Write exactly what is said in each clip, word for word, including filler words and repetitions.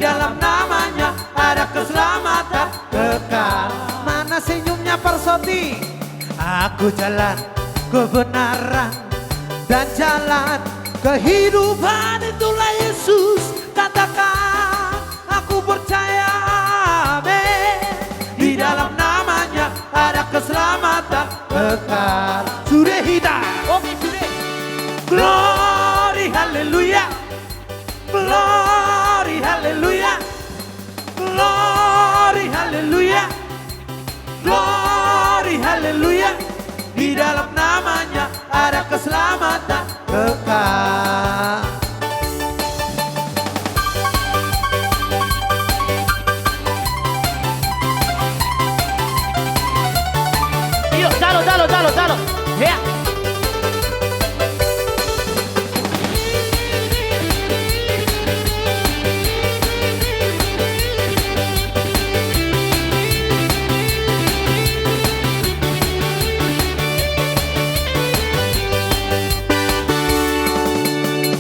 Dalam nama-Nya ada keselamatan kekal. Mana senyumnya Parsoti? Aku jalan kebenaran dan jalan kehidupan, itulah Yesus. Katakan, aku percaya, amin. Di dalam nama-Nya ada keselamatan kekal. Sude hita. Oke, sude. Glory, haleluya. Glory, haleluya. Glory, haleluya. Glory, haleluya. Di dalam nama-Nya ada keselamatan kekal. Iyo, jalo, jalo, jalo, jalo. Hea.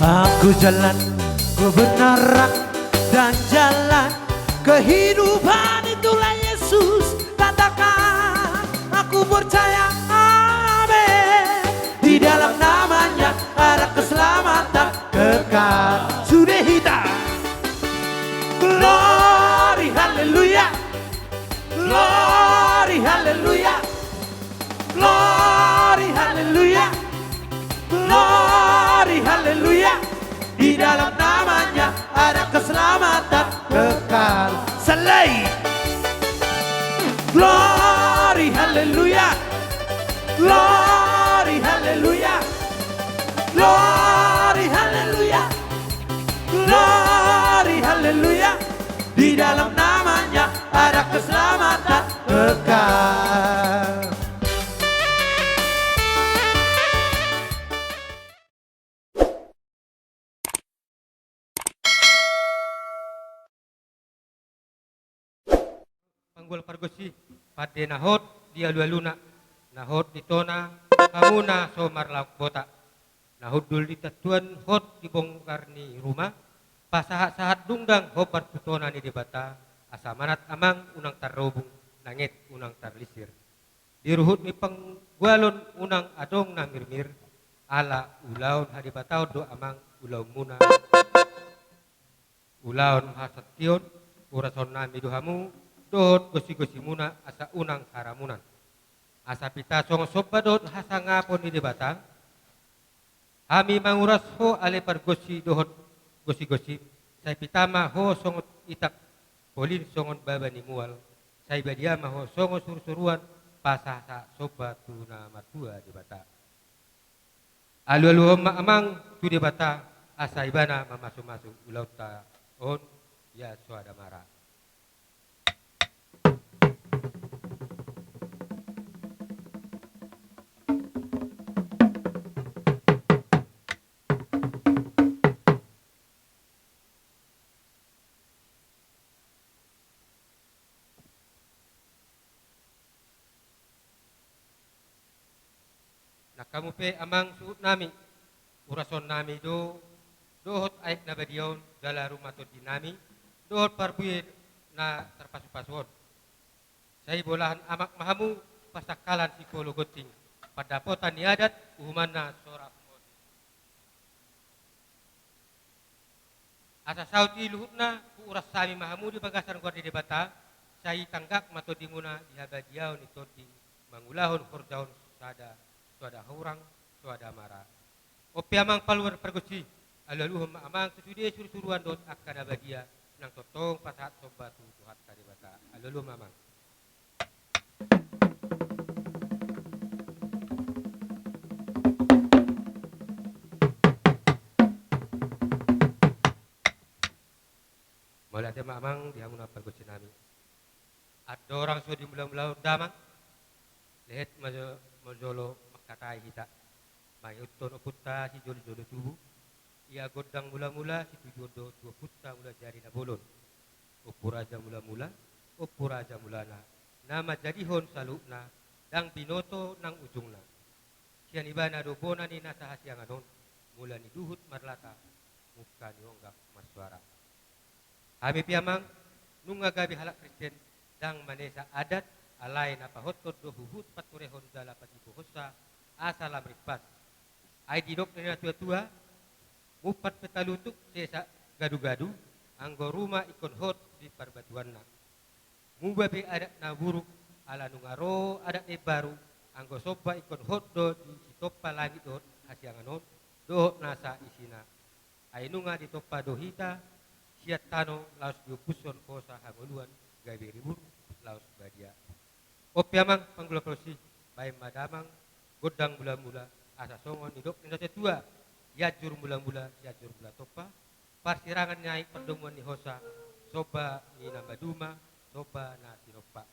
Aku jalan kebenaran dan jalan kehidupan, itulah Yesus. Katakan, aku percaya, amin. Di dalam nama-Nya ada keselamatan kekal. Sude hita. Glory, haleluya. Glory, haleluya. Glory, haleluya. Glory, haleluya. Di dalam nama-Nya ada keselamatan kekal. Selai. Glory, haleluya. Glory, haleluya. Glory, haleluya. Glory, haleluya. Di dalam nama-Nya ada keselamatan kekal. Panggual pargonsi, pande na hot di alualuna, na hot di tona, hamu na so marlaok bota, na hundul di tantuan, hot di bongkar ni ruma, pasahatsahat dungdang hombar tu tona ni Debata, asa manat amang unang tarrobung, nanget unang tarlinsir. Di ruhut ni panggualon unang adong na mirmir, ala ulaon hadebataon do amang ulaonmuna. Ulaon hasantion, urasonnami do hamu, dohot gosigosimuna asa unang haramunan. Asa pita songon somba dohot hasangapon ni Debata, hami manguras ho ale pargonsi dohot gosigosim, sai pita ma ho songon itak, polin songon baba ni mual, sai badia ma ho songon surusuruan, pasahatsahat somba tu na martua Debata. Alualuhon ma amang tu Debata, asa Ibana mamasumasu ulaonta on, ia soada mara. Nang hamu pe amang suhutnami, urasonnami do, dohot aek na badia on jala ruma tondinami, dohot parbue na tarpasupasu on. Sai bolahan amak ma hamu, pasangkalan sipolo gonting, pandapotan ni adat, uhumanna so ra humonding. Asa saut i luhutna, huuras hami ma hamu di bagasan goar ni Debata, sai tanggap ma tondimuna di habadiaon ni tondi, mangulahon horja on sada, soada hurang, soada mara. On pe amang panggual pargonsi, alualuhon ma amang tu sude surusuruan dohot angka na badia, nang tongtong pasahat somba tu Tuhanta Debata. Alualuhon ma amang. Mauliate ma amang di hamu na pargonsinami. Andorang so dimulamulahon damang, lehet ma jo-, ma jolo mangkatai hita. Mangihuthon ompunta sijoljolo tubu, ia gondang mulamula situjuon do tu ompunta Mulajadi Nabolon. Ompu Raja Mulamula, Ompu Raja Mulana, na manjadihon saluhutna, ndang binoto nang ujungna. Sian ibana do bona ni nasa hasiangan on, mula ni duhut marlata, mungka ni onggang marsuara. Hami pe amang, nunga gabe halak Kristen, ndang manesa adat, alai na pahothon do huhut panturehon jala patimbohonsa, asa lam rimpas. Ai didok ni na tua-tua, mumpat pe talutuk sesa gadu-gadu, anggo ruma ingkon hot di parbatuanna. Muba pe adat na buruk, ala nunga ro adat na imbaru, anggo somba ingkon hot do di sitompa langit dohot hasiangan on, dohot nasa isina. Ai nunga ditompa do hita sian tano laos diompushon hosa hangoluan gabe ribur laos badia. On pe amang panggulang pargonsi, baen ma damang gondang mula-mula, asa songon nidok ni na tua-tua, Sianjur Mula-mula, Sianjur Mula Tompa, parsirangan ni aek pardomuan ni hosa, somba ni na maduma, somba na tinompa.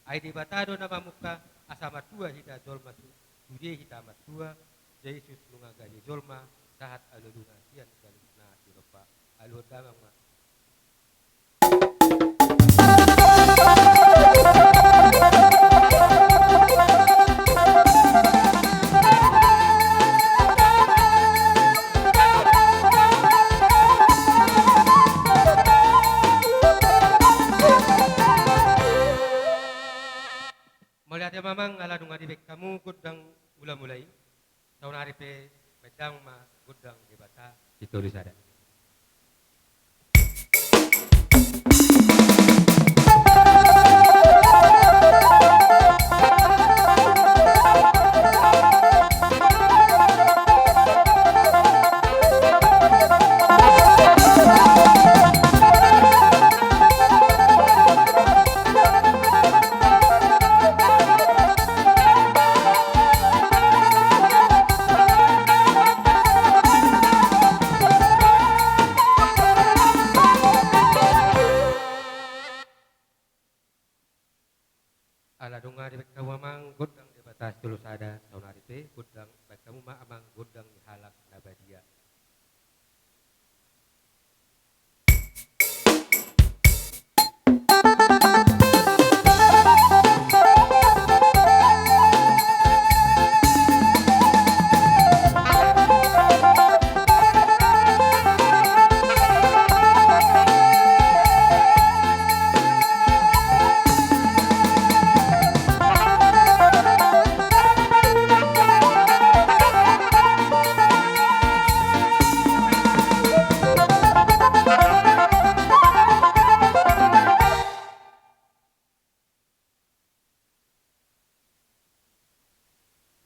Ai Debata do na mamungka, asa martua hita jolma su-, sude hita martua, Jesus nunga gabe jolma, sahat alu-aluna sian ganup na tinompa. Aluhon damang ma. Mauliate ma amang, ala nunga dibaen hamu gondang mula-mula i. Saonari pe baen damang ma gondang Debata Sitolusada. Ala nunga dibaen hamu amang gondang Debata Sitolusada, saonari pe gondang, baen hamu ma amang gondang ni halak na badia.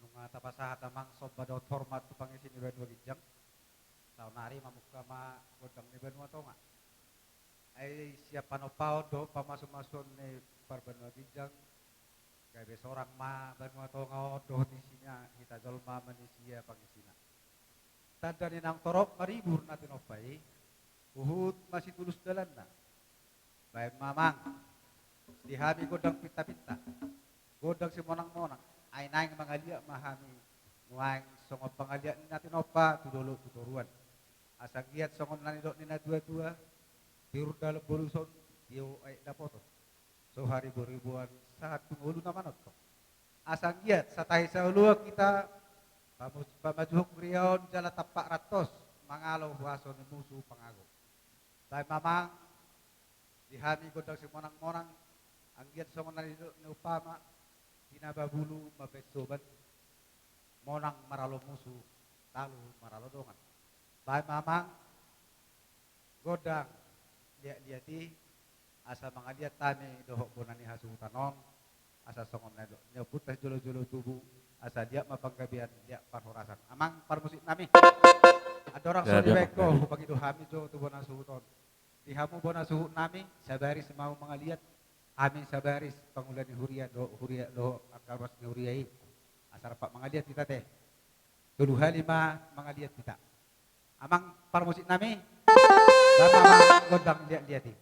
Nunga tapasahat amang somba dohot hormat tu pangisi ni banua ginjang. Saonari mamungka ma gondang ni banua tonga. Ai sian panompaon dohot pamasu-masuon ni parbanua ginjang, gabe sorang ma banua tonga on dohot isina, hita jolma manisia pangisina. Tanda ni naung torop maribur na tinompa i, huhut masitulus dalanna. Baen ma amang, di hami gondang pinta-pinta, gondang simonang-monang, ai naeng mangaliat ma hami nuaeng songon pangaliat ni na tinompa tu dolok tu toruan. Asa anggiat songon na nidok ni na tua-tua, tiur dalan bolus on, tio aek dapoton. So haribu-ribuan sahat tu ngolu na manongtong. Asa anggiat satahi saoloan hita pamu-, pamajuhon huria on jala tampak rantos mangalo huaso ni musu pangago. Baen ma amang, di hami gondang simonang-monang, anggiat songon na nidok ni umpama, tinaba bulu mambaen soban, monang maralo musu, talu maralo dongan. Baen ma amang, gondang liat-liat i, asa mangaliat hami dohot bona ni hasuhuton on, asa songon na nidok ni ompunta sijolo-jolo tubu, asa liat ma panggabean, liat parhorasan. Amang parmusik nami. Andorang so dibaen ho, hupangido hami jo tu bona suhut on. Di hamu bona suhut nami, sabaris ma hamu mangaliat, hami sabaris pangula ni huria dohot, huria dohot angka ruas ni huria i. Asa rap mangaliat hita te. Tolu hali ma mangaliat hita. Amang parmusik nami, baen ma amang gondang liat-liat i.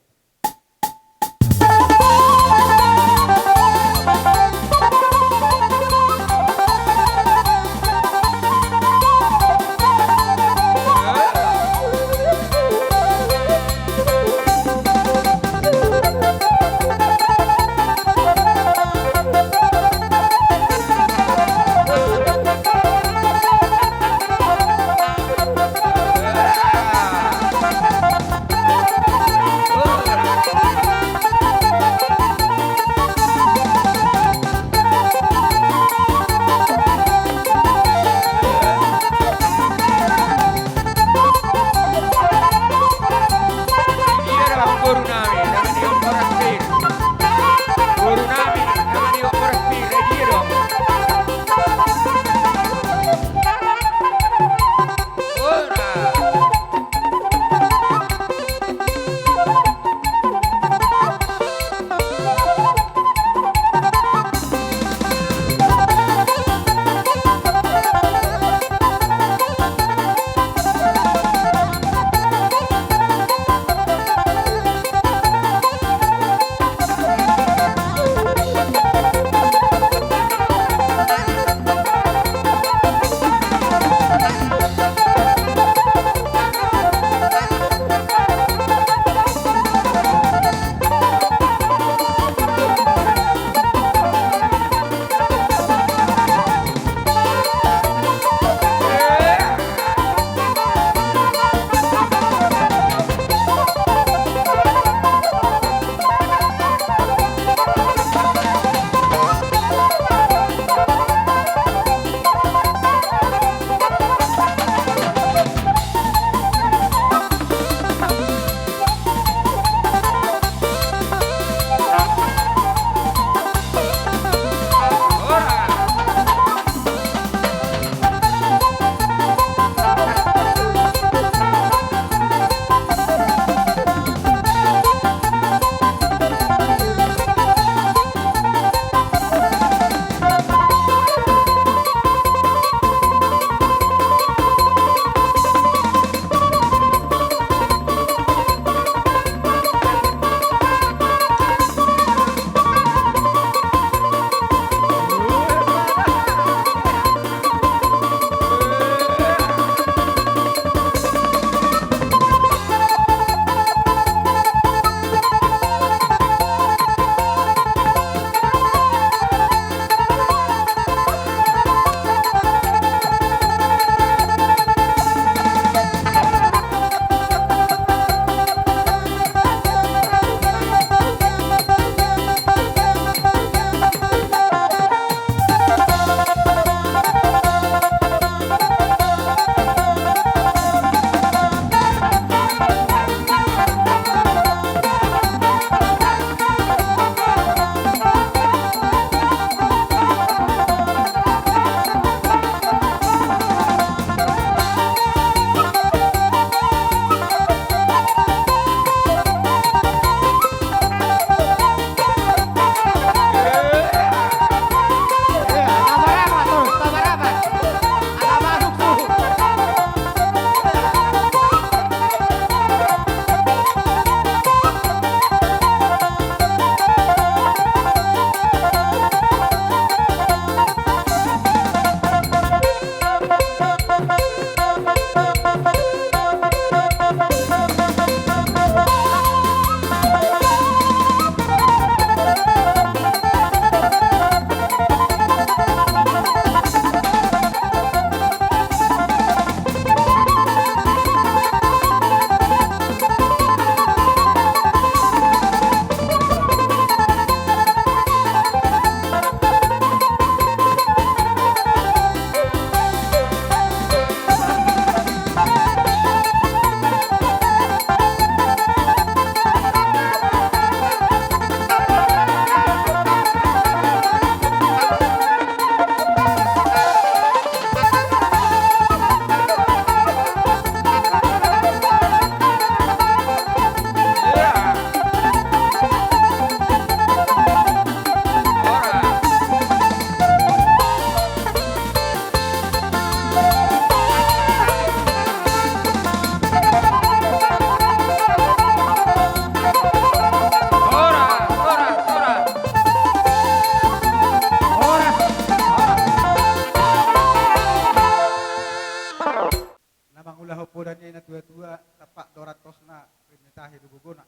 Pak doran tosna rim ni tahi do gogona.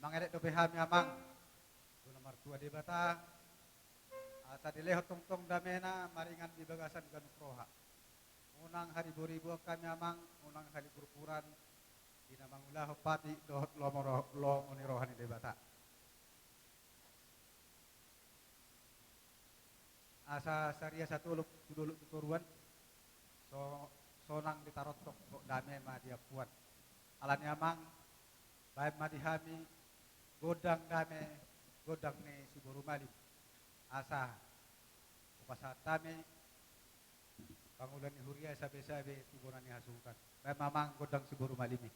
Mangelek dope hami amang, tu na martua Debata, asa dilehon tongtong damena maringan di bagasan ganup roha. Unang hariboriboan hami amang, unang halipurpuran, di na mangulahon patik dohot lomo ro-, lomo ni roha ni Debata. Asa saria satolop tu dolok tu toruan, so-, sonang di tarontong, gok dame ma di ampuan. Alani amang, baen ma di hami gondang dame, gondang ni siboru malim. Asa hupasahat hami pangula ni huria sabe-sabe tu bona ni hasuhuton. Baen ma amang gondang siboru malim i.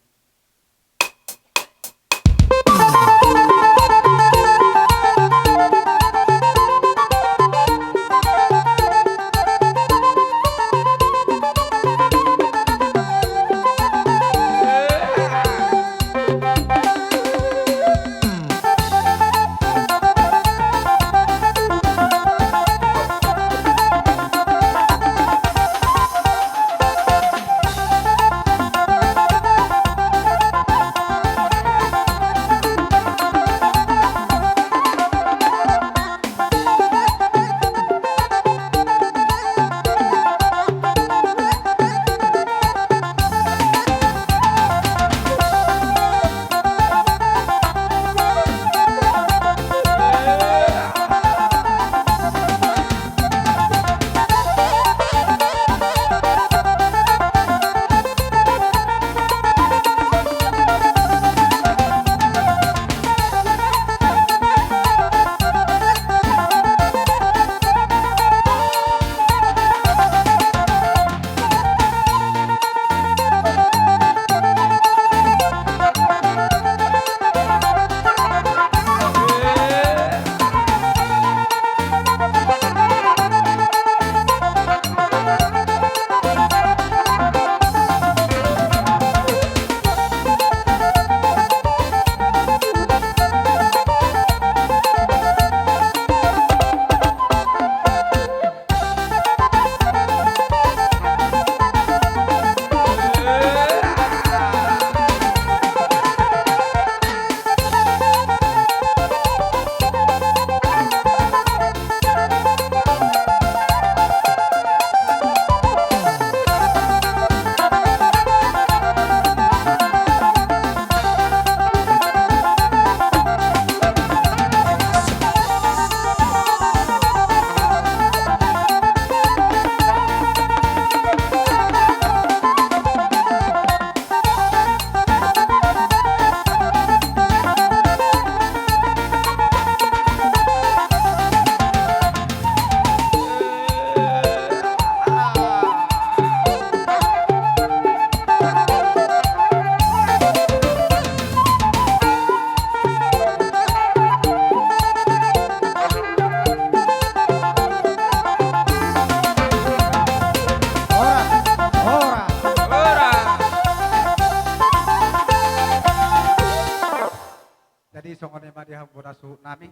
Jadi songon i ma di hamu bona suhut nami.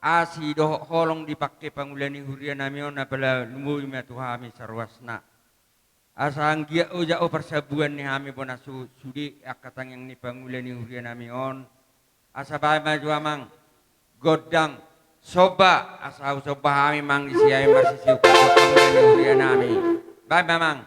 Asi dohot holong dipangke pangula ni huria nami on, apala lumobi ma tu hami saruasna. Asa anggiat ojak do parsambuan ni hami bona suhut sude angka tangiang ni pangula ni huria nami on. Asa baen ma jo amang gondang somba, asa husomba hami manang disi hami marsisiup pangula ni huria nami. Baen ma amang.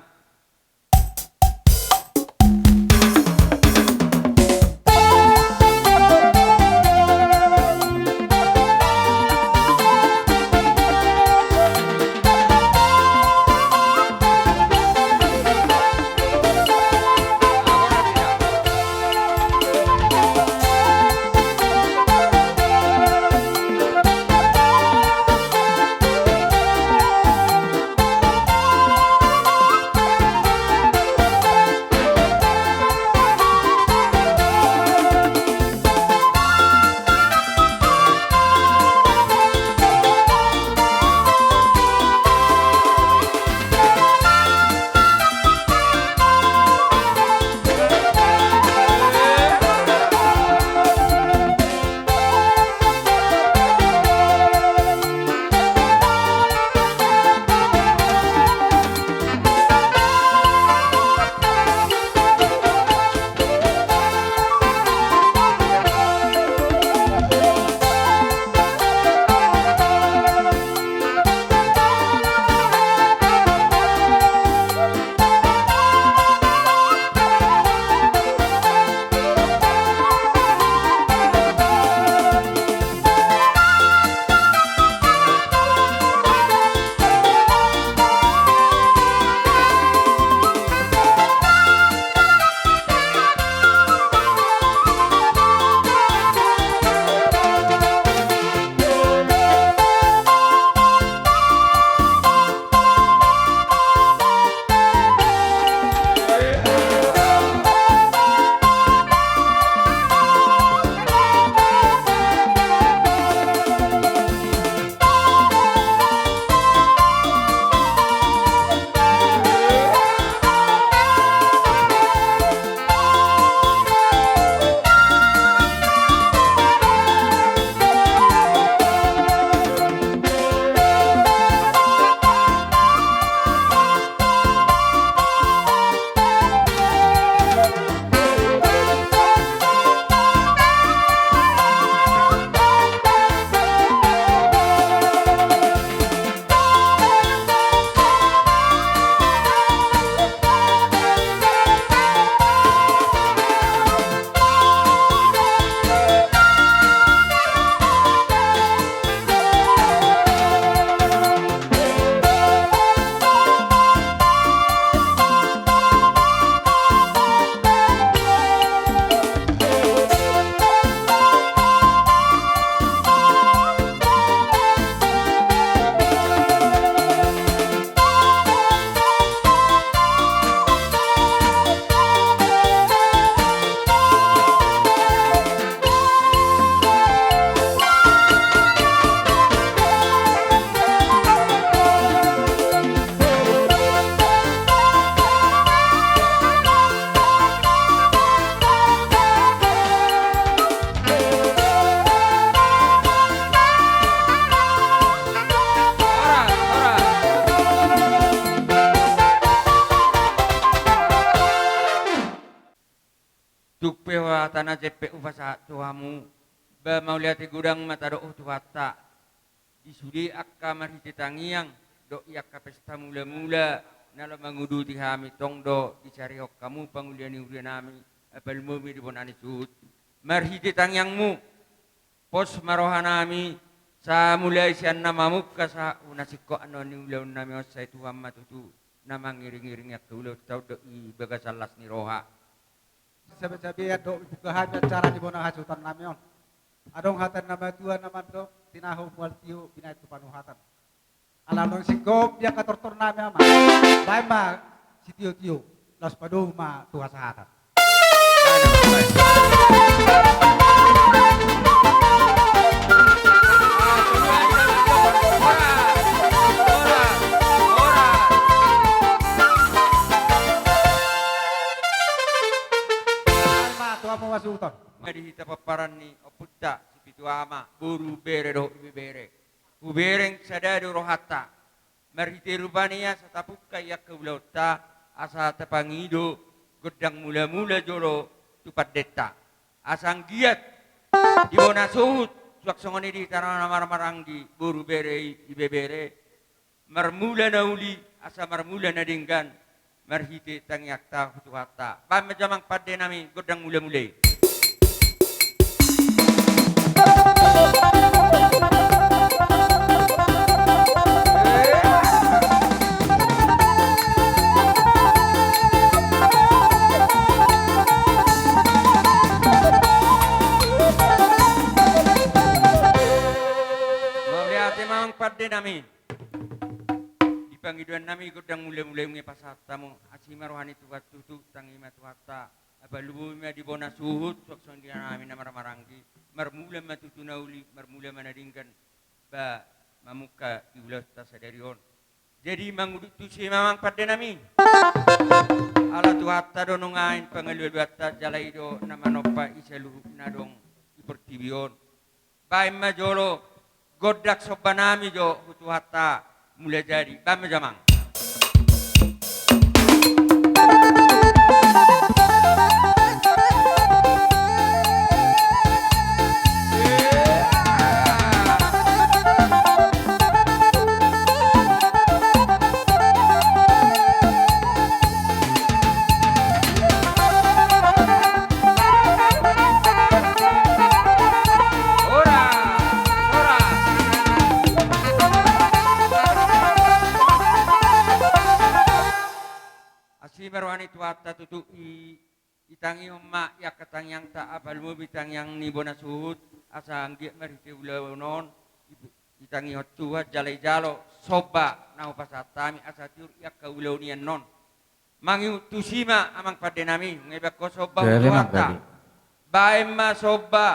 Tung pe hata na jempek hupasahat tu hamu, ba mauliate godang ma tadok tu Tuhanta. Di sude angka marhite tangiang dohot i angka pesta mulamula na laho manguduti hami, tong do disarihon hamu pangulian ni huria nami, apala lumobi di bona ni suhut. Marhite tangiangmu, pos ma roha nami, sai mulai sian na mamungka sahat tu na singkop annon ni ulaon nami on, sai Tuhan ma tutu na mangiring-iring angka ulaonta on dohot di bagasan las ni roha. Sabe-sabean do dibuka hami acara di bona hasuhuton nami on. Adong hata ni na matua na mandok, tinahu mual tio, binahen tu panuhatan. Ala naung singkop di angka tortor nami, Amang. Baen ma sitio-tio, laos padomu ma tu hasahatan. Baen ma tu hamu hasuhuton. Di hita pomparan ni ompunta, sipitu ama, boru, bere dohot ibebere. Hubereng sada do rohanta. Marhite rupani asa tapungka i angka ulaonta, asa tapangido gondang mulamula jolo tu pandenta. Asa anggiat di bona suhut, suang songon i di hita na marhahamaranggi, boru, bere, ibebere, marmula na uli asa marmula na denggan, marhite tangiangta tu Tuhanta. Baen ma jo, Amang pande nami, gondang mulamula i. Mauliate ma, Amang pande nami. Di pangidoan nami gondang mulamula i nunga pasahat hamu, asi ma roha ni Tuhan tutu, tangi ma Tuhanta, apala lumobi ma di bona suhut, suang songon i di hita nami na marhahamaranggi, marmula ma tutu na uli, marmula ma na denggan, ba mamungka di ulaonta sadari on. Jadi mangudut tusi ma, Amang pande nami. Ala Tuhanta do nuaeng pangalualuanta, jala i do na manompa i saluhut na adong di portibi on. Baen ma jolo gondang somba nami jo tu Tuhanta Mulajadi. Baen ma jo, Amang. Horas, horas. Asi ma roha ni Tuhanta tutu, i, itangihon ma i angka tangiangta, apala lumobi tangiang ni bona suhut, asa anggiat marhite ulaon on, i, itangihon Tuhan, jala ijalo somba na hupasahat hami, asa tiur i angka ulaon i annon. Mangihut tusi ma, Amang pande nami, nunga dibaen ho somba tu Tuhanta. Baen ma somba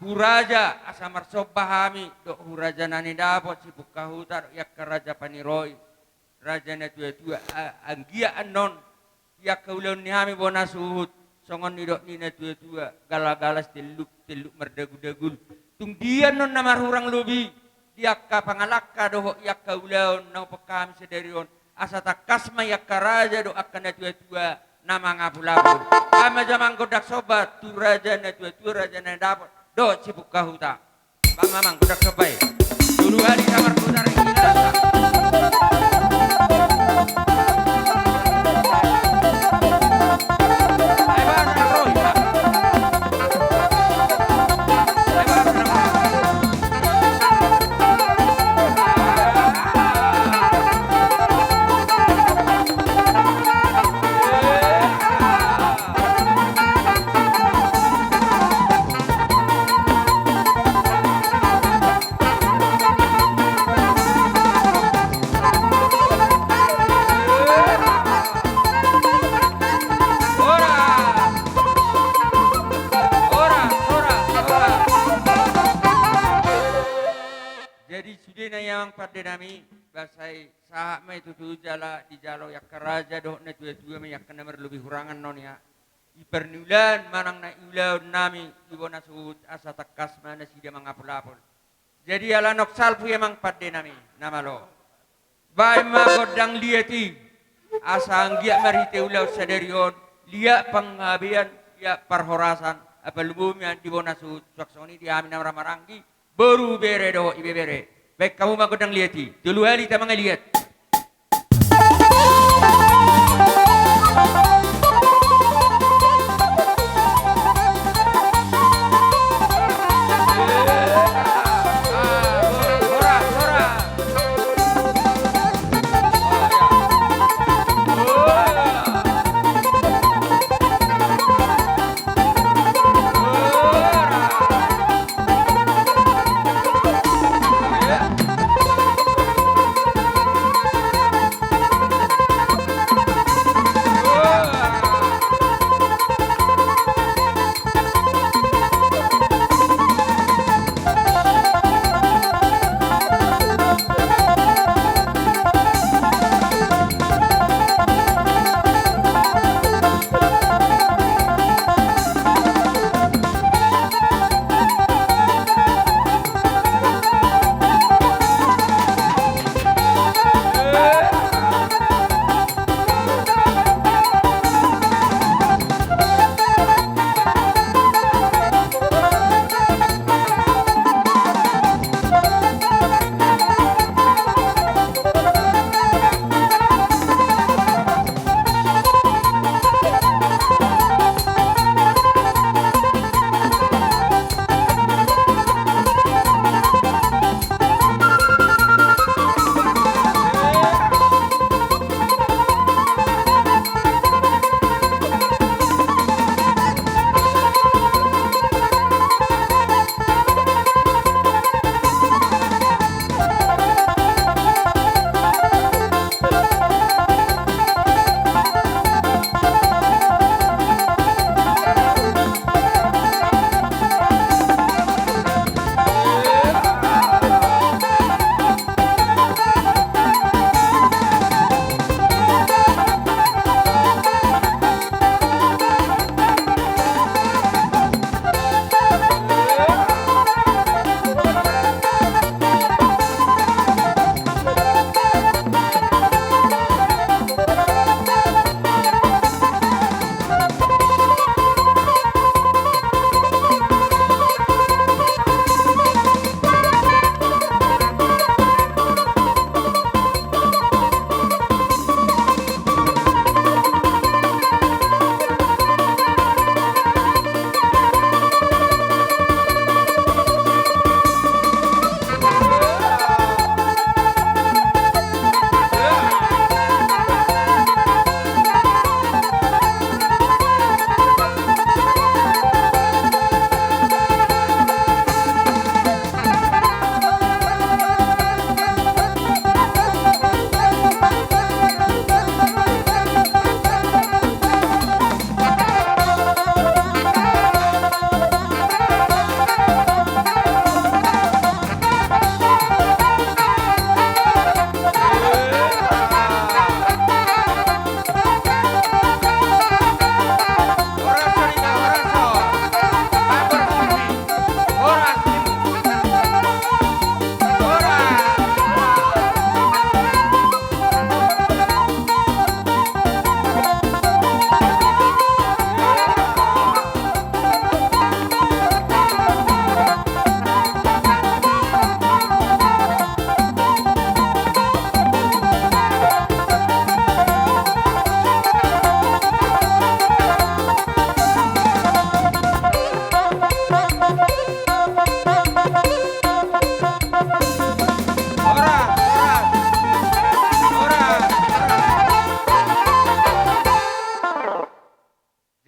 hu raja, asa marsomba hami dohot hu raja na nidapot, sipungka huta dohot i angka raja paniroi, raja na tuatua, a-, anggiat annon i angka ulaon ni hami bona suhut, songon nidok ni na tuatua, galagalas telluk, telluk mardagudagul. Tung dia annon na marhurang lobi di angka pangalangka dohot i angka ulaon na hupungka hami sadari on, asa tangkas ma i angka raja dohot angka na tuatua na mangapulapul. Baen ma jo, Amang, gondang somba tu raja na tuatua, raja na nidapot dohot sipungka huta. Baen ma, Amang, gondang somba i. Tolu hali sa marputar i. Jadi sudena i, Amang pande nami, ba sai sahat ma i tutu jala dijalo i angka raja dohot na tuatua ma i angka na marlobi hurang annon, ya. I parniulaan manang na iulaon nami di bona suhut, asa tangkas ma nasida mangapulapul. Jadi ala naung salpu i, Amang pande nami, na malo, baen ma gondang liat i, asa anggiat marhite ulaon sadari on, liat panggabean, Ia parhorasan, apa lumobi ma di bona suhut, suang songon i di hami na marhahamaranggi, boru, bere dohot ibebere. Baen hamu ma gondang liat i, tolu hali hita mangaliat.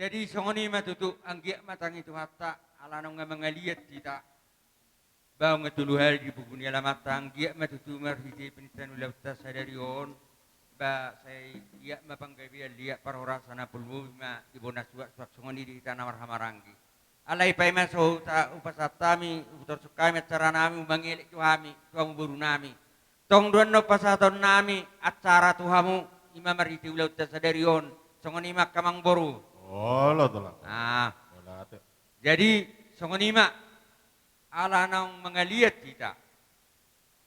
Jadi songon i ma tutu, anggiat ma tangi Tuhanta, ala nunga mangaliat hita. Ba nunga tolu hali di buku ni alamanta, anggiat ma tutu marhite paninta ni ulaonta sadari on, ba sai liat ma panggabean, liat parhorasan, na lumobi ma di bona suhut, suang songon i di hita na marhahamaranggi. Alai paima so hupasahat hami, hutorus hami acara nami, mangelek jo hami tu hamu boru nami. Tong do annon pasahaton nami acara tu hamu, i ma marhite ulaonta sadari on, songon i ma angka amangboru. Olo, tolap. Ah. Olo, ate. Jadi songon i ma, ala naung mangaliat hita,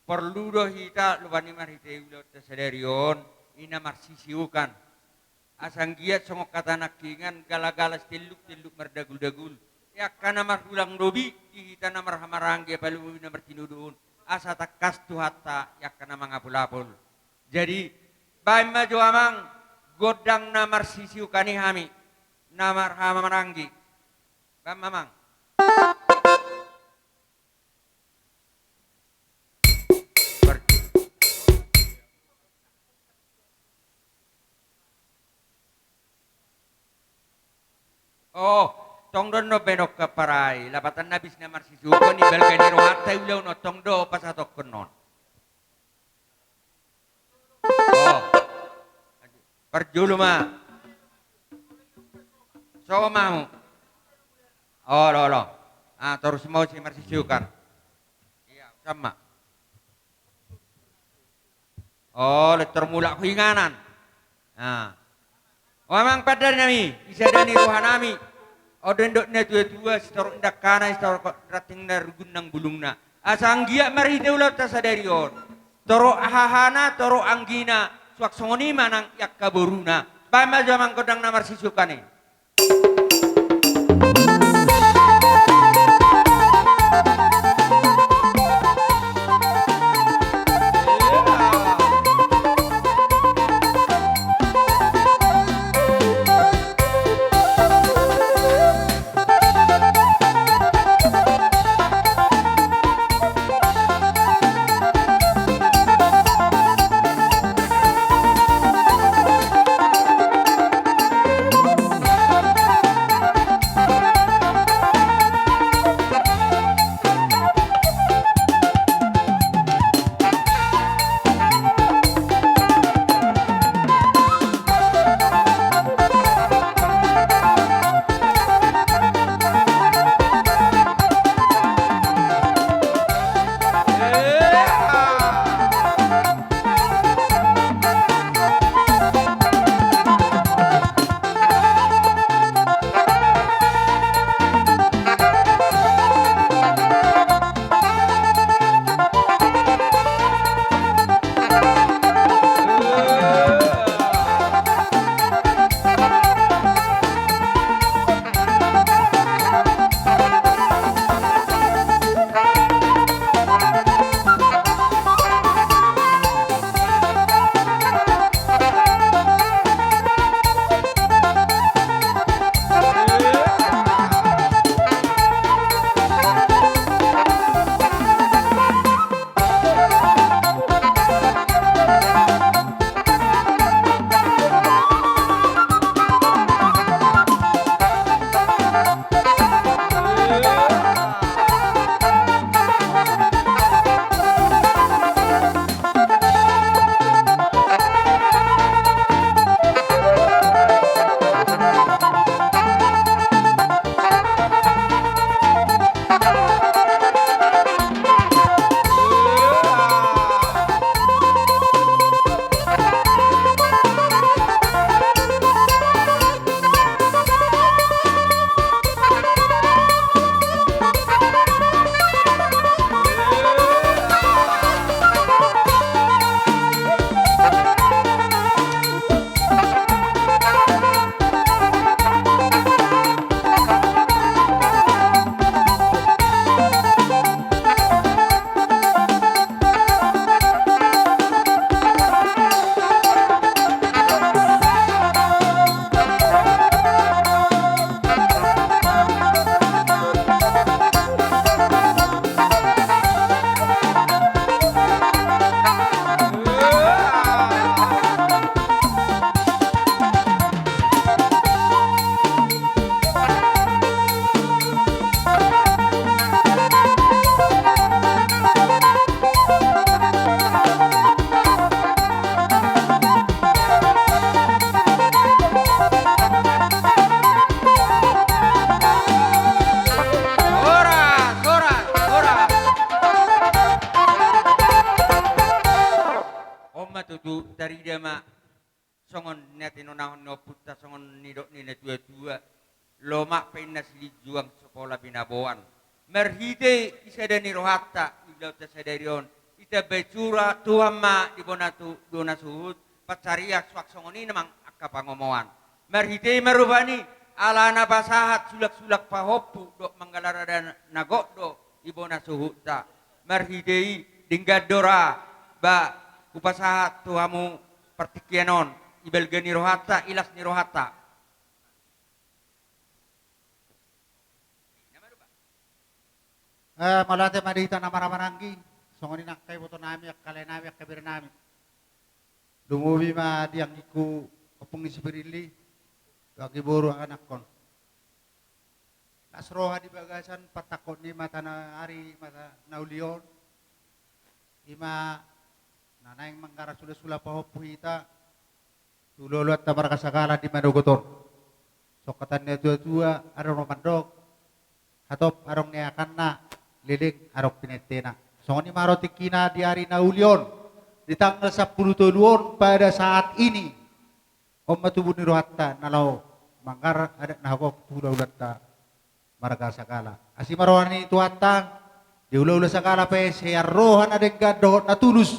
porlu do hita loba ni marhite ulaonta sadari on, i na marsisiokan. Asa anggiat songon hata nangkiningan, gala-gala sitelluk, telluk mardagul-dagul. Di angka na marhulang lobi, di hita na marhahamaranggi, apalagi na martinodohon. Asa tangkas Tuhanta di angka na mangapul-apul. Jadi, baen ma jo amang, gondang na marsisiukan i hami, na marhahamaranggi. Baen ma amang. Oh, tong do annon baenon hamparai, lapatan na bis na marsisiuhon i, balga ni rohanta i ulaon on, tong do pasahatongkon on. Oh. Parjolo ma. So ma hamu. Olo, olo. Ah, torus ma muse marsisiukan. Ia, usan ma. Oh, tor mulak ho inganan. Ah. O amang pandari nami, di sada ni roha nami. On do nidok ni na tua-tua, sitorop dangkana, sitorop ranting na rugun nang bulungna. Asa anggiat marhite ulaonta sadari on, torop hahana, torop anggina, suang songon i ma nang di angka boruna. Baen ma jo amang gondang na marsisiukan i. Horas, horas, horas. On ma tutu, tarida ma songon na tinonahon ni ompunta, songon nidok ni na tua-tua. Lomak pe inna silinjuang, so pola binaboan. Marhite di sada ni rohanta, di ulaonta sadari on, ditambai sura Tuhan ma di bona tu, bona suhut, pansarian suang songon i ma nang angka pangomoan. Marhite i ma rupani, ala na pasahat sulak-sulak pahompu dohot manggalar adat na gok do ibana suhutta. Marhite i denggan do ra, ba, hupasahat tu hamu partingkian on, i balga ni rohanta, i las ni rohanta. Eh, mauliate ma di hita na marhahamaranggi, songon i nang angka ibotonami, angka laenami, angka berenami. Lumobi ma di anggingku ompung ni si Prilly, tu anggi boru, angka anakkon. Las roha di bagasan patangkok ni mata na ari, mata na uli on. I ma na naeng manggarar sulak-sulak pahompu hita tu hula-hulanta marga Sagala di manogot on. Songon hata ni natuatua, adong do mandok, hatop adong niakanna, leleng adong pinentena. Songon i ma ro tingkina di ari na uli on, di tanggal sampulu tolu on pada saat ini. On ma tubu ni rohanta na laho manggarar adat na gok tu hula-hulanta marga Sagala. Asi ma roha ni Tuhanta, di hula-hula Sagala pe sian roha na denggan dohot na tulus,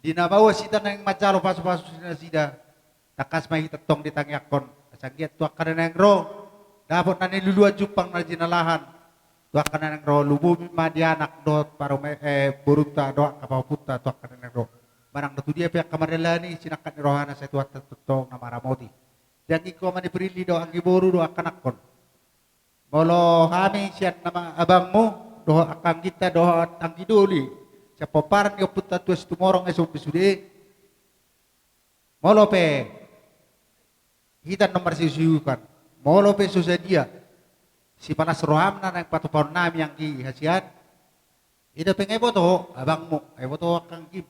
di na mauas hita naeng manjalo pasu-pasu sian nasida, tangkas ma hita tong ditangiangkon, asa anggiat tu angka na naeng ro, dapot na niluluan, jumpang na jinalahan. Tu angka na naeng ro, lumobi ma di anak dohot parume-, eh, borunta dohot angka pahompunta tu angka na naeng ro. Manang na tudia pe angka mandalani, sinangkap ni rohana sai Tuhanta tongtong na maramoti. Di anggingku ama ni Prilly dohot anggi boru dohot angka anakkon. Molo hami sian nama abangmu, dohot angka angginta, dohot anggi doli, sian pomparan ni ompunta Tua Situmorang Esa Umbi sude. Molo pe hita annon marsisiukan, molo pe so sadia, sipalas roham na naeng patupahon nami anggi hasian. I dope nga iboto ho abangmu, nga iboto ho angka anggim.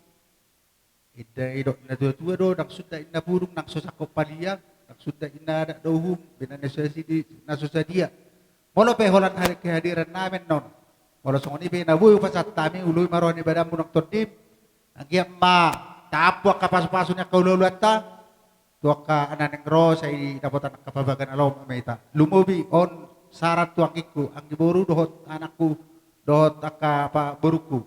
Inda didok ni natuatua do, ndang sundat inna pudung, ndang so sangkot palia, ndang sundat inna adat dohot uhum, bina na so sadi-, na so sadia. Molo pe holan hadi-, kehadiran nami annon, molo songon i pe na boi hupasahat hami, ulopi ma roha ni badanmu nang tondim, anggiat ma taampu angka pasu-pasu ni angka hula-hulanta, tu angka na naeng ro sai dapotan angka pabaga na lomo ma hita. Lumobi on saran tu anggingku, anggi boru dohot anakku, dohot angka pa-, borungku.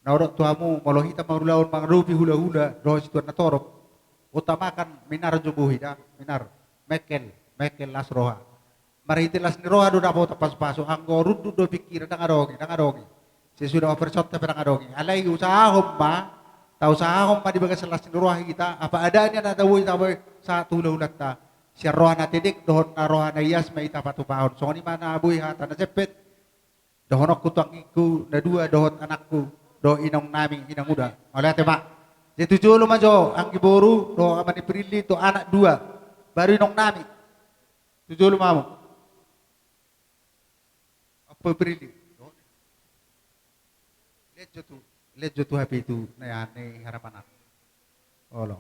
Na hudok tu hamu, molo hita mangulahon mangadopi hula-hula dohot situan na torop, utamakan minar jo bohi da, minar, mengkel, mengkel las roha. Marhite las ni roha do dapotan pasu-pasu, anggo rundut do pingkiran, ndang adong i, ndang adong i. Sesudah operasi pe ndang adong i. Alai usahahon ma, tausahahon ma di bagasan las ni roha hita, apa adanya na taboi, taboi sahat tu hula-hulanta. Sian roha na tedek dohot na roha na ias ma hita patupahon. Songon i ma na boi hata na sempet dohononku tu anggingku na dua dohot anakku, dohot inong nami, inong uda. Mauliate ma. Jadi tu jolo ma jo anggi boru dohot ama ni Prilly tu anak dua, baru inong nami. Tu jolo ma hamu. Apa Prilly? Lehen jo tu, lehen jo tu hape tu na ni harapan an. Olo.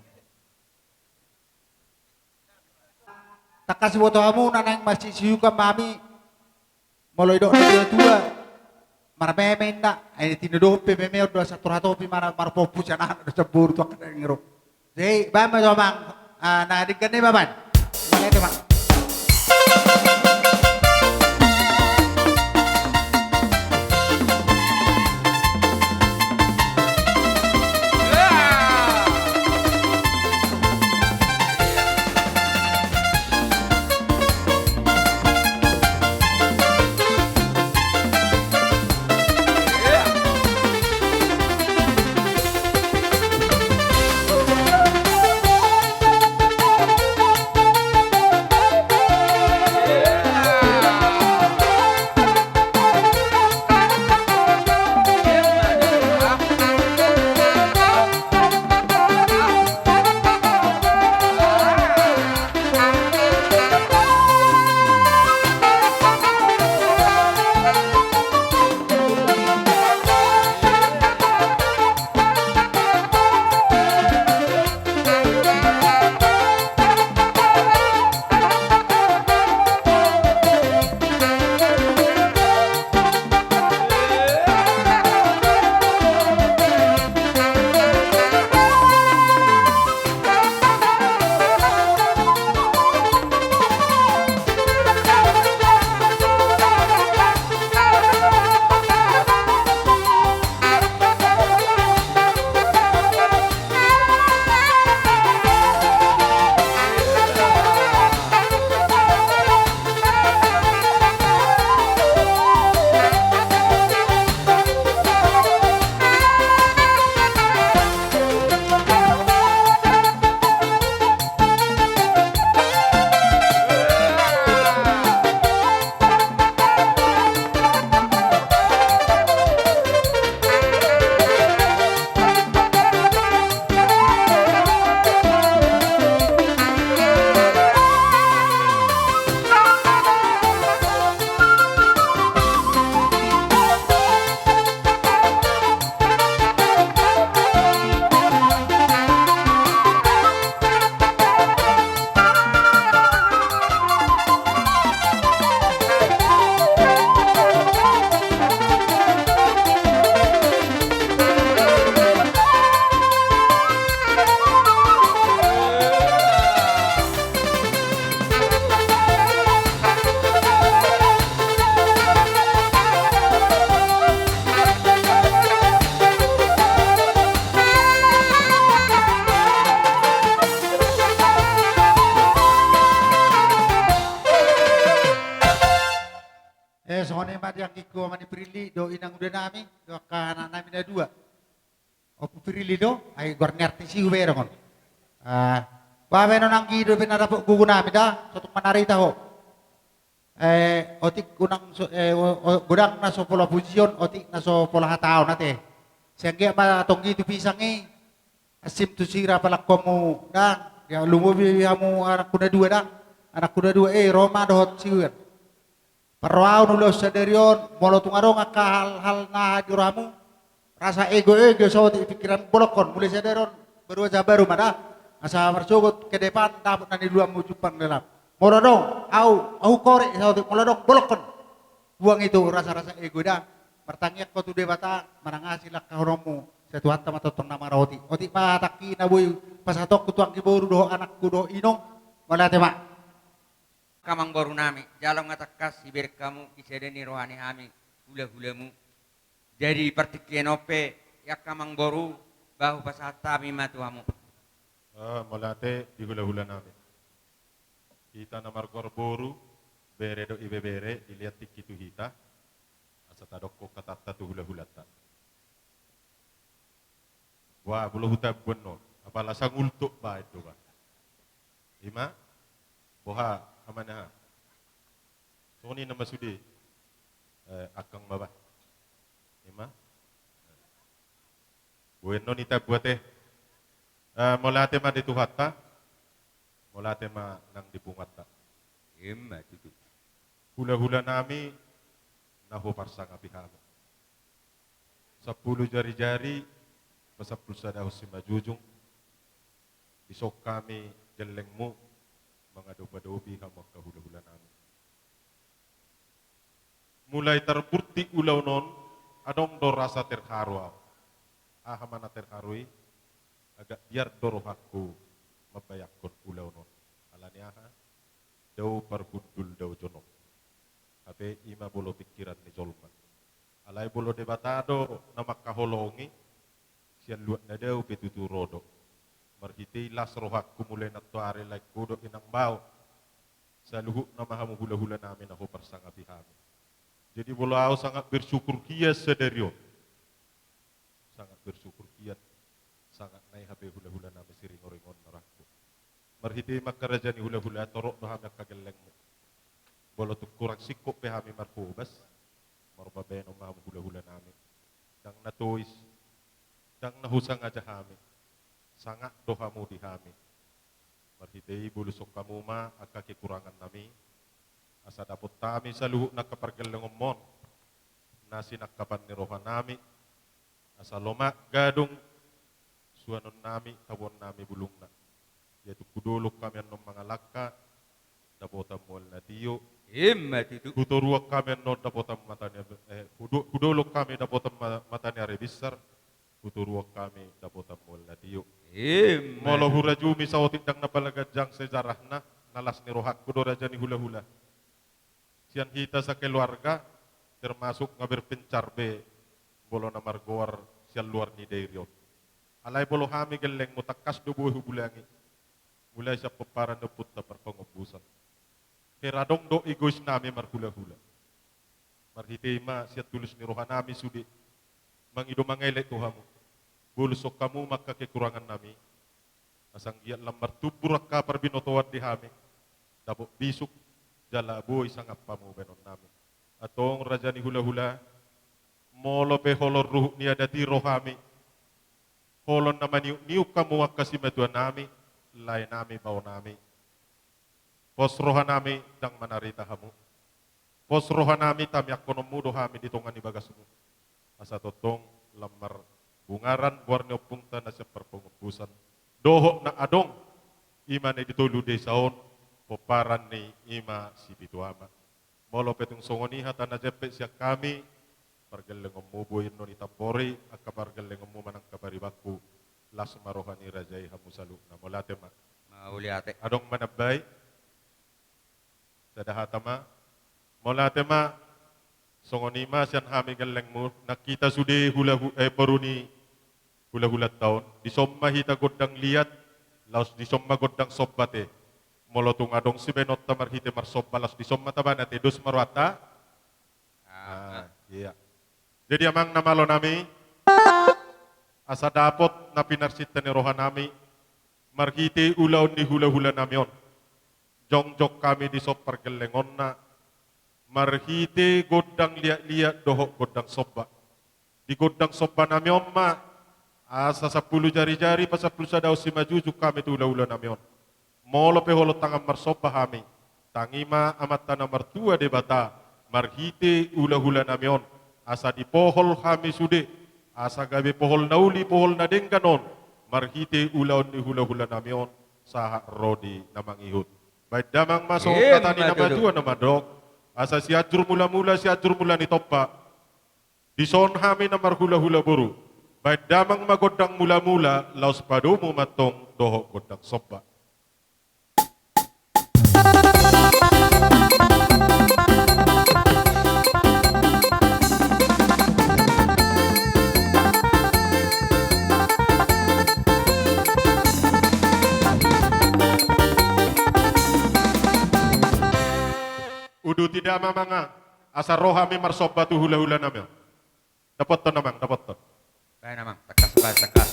Tangkas diboto hamu na naeng marsisiukan ma hami. Molo didok ni natuatua, marmeme inna, ai tinodohon pe meme on do asa toratopi ma na marpompu sian anak dohot sian boru tu angka na naeng ro. Jadi baen ma jo amang, ah, na denggan i ma baen. Mauliate ma. Eh, songon i ma di anggingku, ama ni Prilly, dohot inang uda nami, dohot angka anak nami na dua. Ompu Prilly do, ai goar ni artis i hubereng on. Ah, bahen on, anggi, dope na dapot gogo nami da, so tung manarita ho. Eh, otik unang so, eh, o-, o-, godang na so pola pujion, otik na so pola hataon ate. Sian giat ma tonggi tu pisang i, asim tu sira palangkomu da, ya lumobi hamu anakku na dua da, anakku na dua, eh, ro ma dohot siuan. Parrohaon ulaon sadari on, molo tung adong angka hal-hal na di rohamu, rasa ego-ego saotik pikiran, bolongkon, mulai sadari on, baru aja baru ma da, asa marsogot ke depan, dapot na niluluanmu jumpang dalam. Molo adong, au, au korek saotik, molo adong, bolongkon. Buang itu rasa-rasa ego da, martangiang ho tu Debata, manang aha silangkahononmu, sai Tuhanta ma tongtong na maraoti. Otik ma hatangki na boi pasahatonku tu anggi boru dohot anakku dohot inong, mauliate ma. Angka amangboru nami, jala nunga tangkas dibereng hamu di sada ni roha ni hami, hula-hulamu. Jadi partingkian on pe, angka amangboru, bah hupasahat hami ma tu hamu. Ah, mauliate di hula-hula nami. Hita na margoar boru, bere dohot ibebere, dilehon tingki tu hita, asa tadokkon hatanta tu hula-hulanta. Wah, molo huta buan non, apala sangultuk baen do ba. Ima, boha, amana ha. Songon i nama sude, eh, angkang ma ba. Ima. Buan non hita buat eh. Eh, mauliate ma di Tuhanta, mauliate ma nang di punguanta. Ima tutu. Hula-hula nami, na huparsangapi hami. Sampulu jari-jari, pasampulu sadahon simanjujung, dison hami gellengmu, mangadop-adopi hamu angka hula-hula nami. Mulai tarbunting ulaon on, adong do rasa terharu au. Aha ma na terharu i, agak biar do rohangku mambayangkon ulaon on. Alani aha, dao parhundul dao jonok. Hape ima molo pikiran ni jolma. Alai molo Debata do na mangkaholongi, sian luat na dao pe tutu ro do. Marhite i las rohangku mulai nantoari laengku dohot inang bao. Saluhutna ma hamu hula-hula nami na huparsangapi hami. Jadi molo au sangat bersyukur hian sadari on. Sangat bersyukur hian, sangat nai hape hula-hula nami siringoringon na rohangku. Marhite i ma angka raja ni hula-hula, torop do hami angka gellengmu. Molo tung kurang singkop pe hami marhobas, marbabaenon ma hamu hula-hula nami. Ndang na tois, ndang na husangaja hami. Sangap do hamu di hami. Marhite i bolushon hamu ma angka kekurangan nami. Asa dapot hami saluhutna angka pargellengonmon. Na sinangkapan ni roha nami. Asa lomak gadung suanon nami, tabuan nami bulungna. Ia tung hudolok hami annon mangalangka, dapotan mual na tio. Ima tutu. Hutoruan hami annon dapotan mata ni, eh, hudo-, hudolok hami dapotan ma-, mata ni ari binsar. Hutoruan hami dapotan mual na tio. Ima tutu. Molo hurajumi saotik ndang na pala ganjang sejarahna, na las ni rohangku do raja ni hula-hula. Sian hita sakeluarga, termasuk nga berpencar be molo na margoar sian luar ni dairi on. Alai molo hami gellengmu tangkas do boi hubulangi. Mulai sian pomparan ni ompunta Parpangombusan. Hera adong do egois nami marhula-hula. Marhite i ma sian tulus ni roha nami sude. Mangido mangelek tu hamu. Bolushon hamu ma angka kekurangan nami. Asa anggiat lam martumbur angka parbinotoan di hami. Dapot bisuk, jala boi sangap hamu baenon nami. Antong raja ni hula-hula, molo pe holong ruhut ni adat i ro hami. Holong na maniuk-niuk hamu angka simatua nami, lae nami, bao nami. Pos roha nami ndang manarita hamu. Pos roha nami tamiangkononmu do hami di tonga ni bagasmu. Asa tongtong lam marbungaran goar ni ompungta na sian Parpangombusan. Dohot na adong, ima na di tolu desa on, pomparan ni ima Sipitu Ama. Molo pe tung songon i hata na jempek sian hami, pargellengonmu boi annon i tambori, angka pargellengonmu manang angka paribanku, las ma roha ni raja i hamu saluhutna. Mauliate ma. Mauliate. Adong manambai. Sada hata ma. Mauliate ma. Songon i ma sian hami gellengmu. Nang hita sude hula hu-, eh, boru ni hula-hulanta on. Dison ma hita gondang liat. Laos dison ma gondang somba ate. Molo tung adong sibaenonta marhite marsomba laos dison ma tabana ate. Dos ma rohanta. Ia. Jadi amang na malo nami, asa dapot na pinarsinta ni roha nami, marhite ulaon ni hula-hula nami on, jongjong hami dison pargellengonna, marhite gondang liat-liat dohot gondang somba. Di gondang somba nami on ma, asa sampulu jari-jari pasampulu sada on simanjujung hami tu hula-hula nami on. Molo pe holong tangan marsomba hami, tangi ma Amanta na martua Debata, marhite hula-hula nami on, asa dipohol hami sude, asa gabe pohol na uli pohol na denggan on, marhite ulaon ni hula-hula nami on, sahat ro di na mangihut. Baen damang ma songon hata ni na matua na mandok, asa Sianjur Mula-mula, Sianjur Mula ni Tompa. Dison hami na marhula-hula boru. Baen damang ma gondang mula-mula, laos padomu ma antong dohot gondang somba. Uduti damang ma, asa ro hami marsomba tu hula-hula nami on. Dapothon amang, dapothon. Baen amang, tangkas, baen tangkas.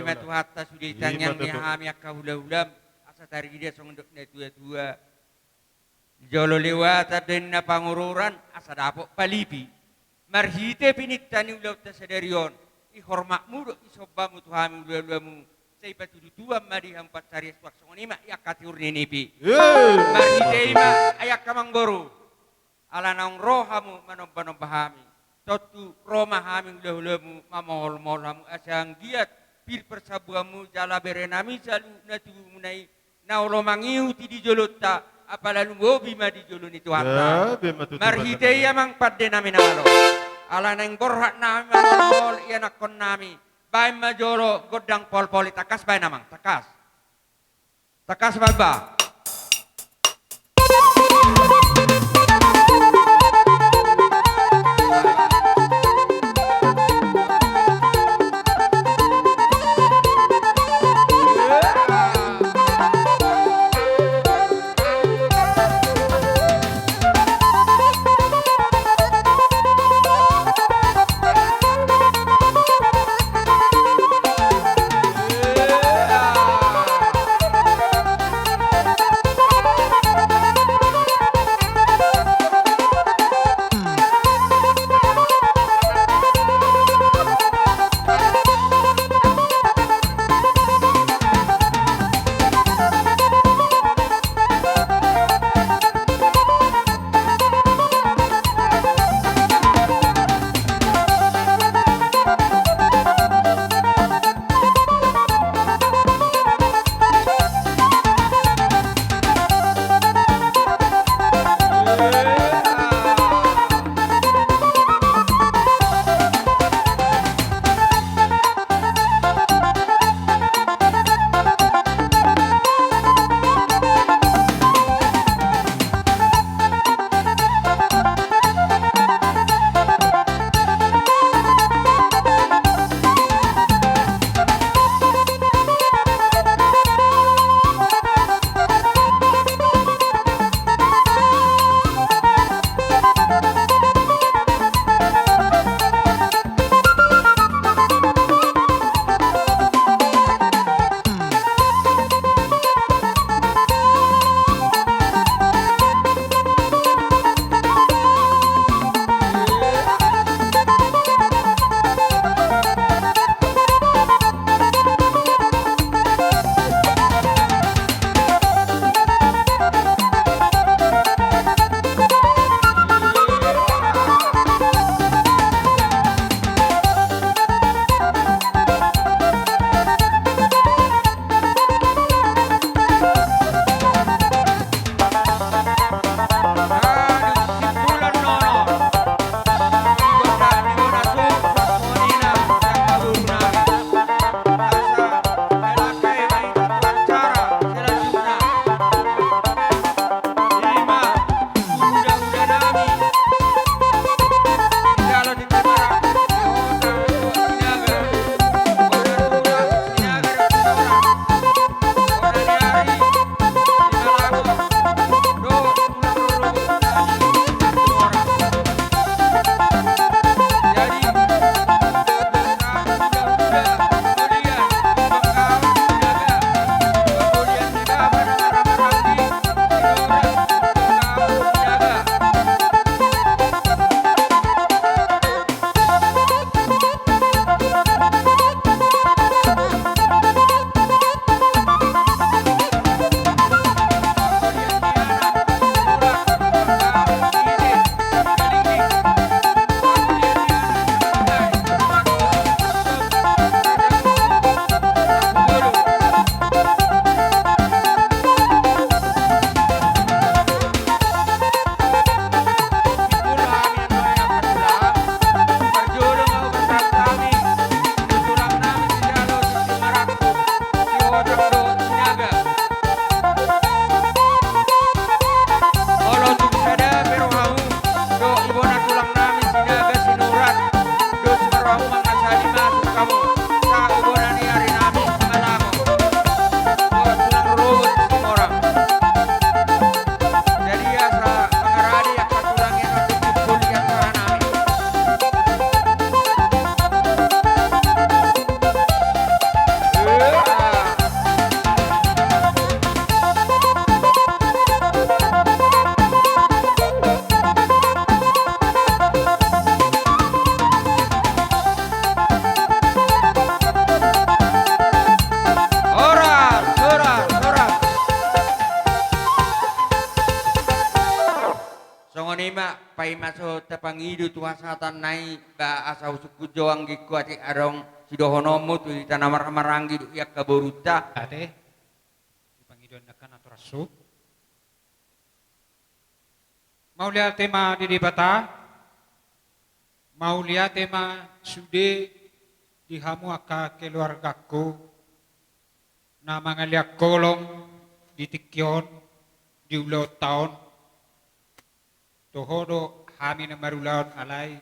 Ima Tuhanta sude tangiang ni hami angka hulahulam, asa tarida songon dok na tuatua. Jolo lewatan do inna pangururan, asa dapot palipi. Marhite pininta ni ulaonta sadari on, i hormatmu do i sombamu tu hami hulahulamuna, sai patudutuan ma di hamu pansarian suang songon i ma i angka tiur ni nipi. Marhite i ma ai angka amangboru. Ala naung ro hamu manombanomba hami, tontu ro ma hami hulahulamu mamoholmohol hamu asa anggiat pir parsambuanmu jala berenami saluhutna tubumuna i na olo mangihuti di jolonta, apala lumobi ma di jolo ni Tuhanta. Marhite i amang pandenami na malo. Ala naeng borhat nami mamoholmohol ianakkonnami, baen ma jolo gondang polpol i, tangkas baen amang, tangkas. Tangkas baen ba. Ima, paima so tapangido tu hasahatanna i, ba asa husungkun jo anggingku atik adong sidohononmu tu hita na marhahamaranggi dohot angka borunta. Ate, di pangidoan angka natorasku. Mauliate ma di Debata, mauliate ma sude di hamu angka keluargangku, na mangalean holong di tingki on, di ulaonta on, toho do hami na marulaon alai,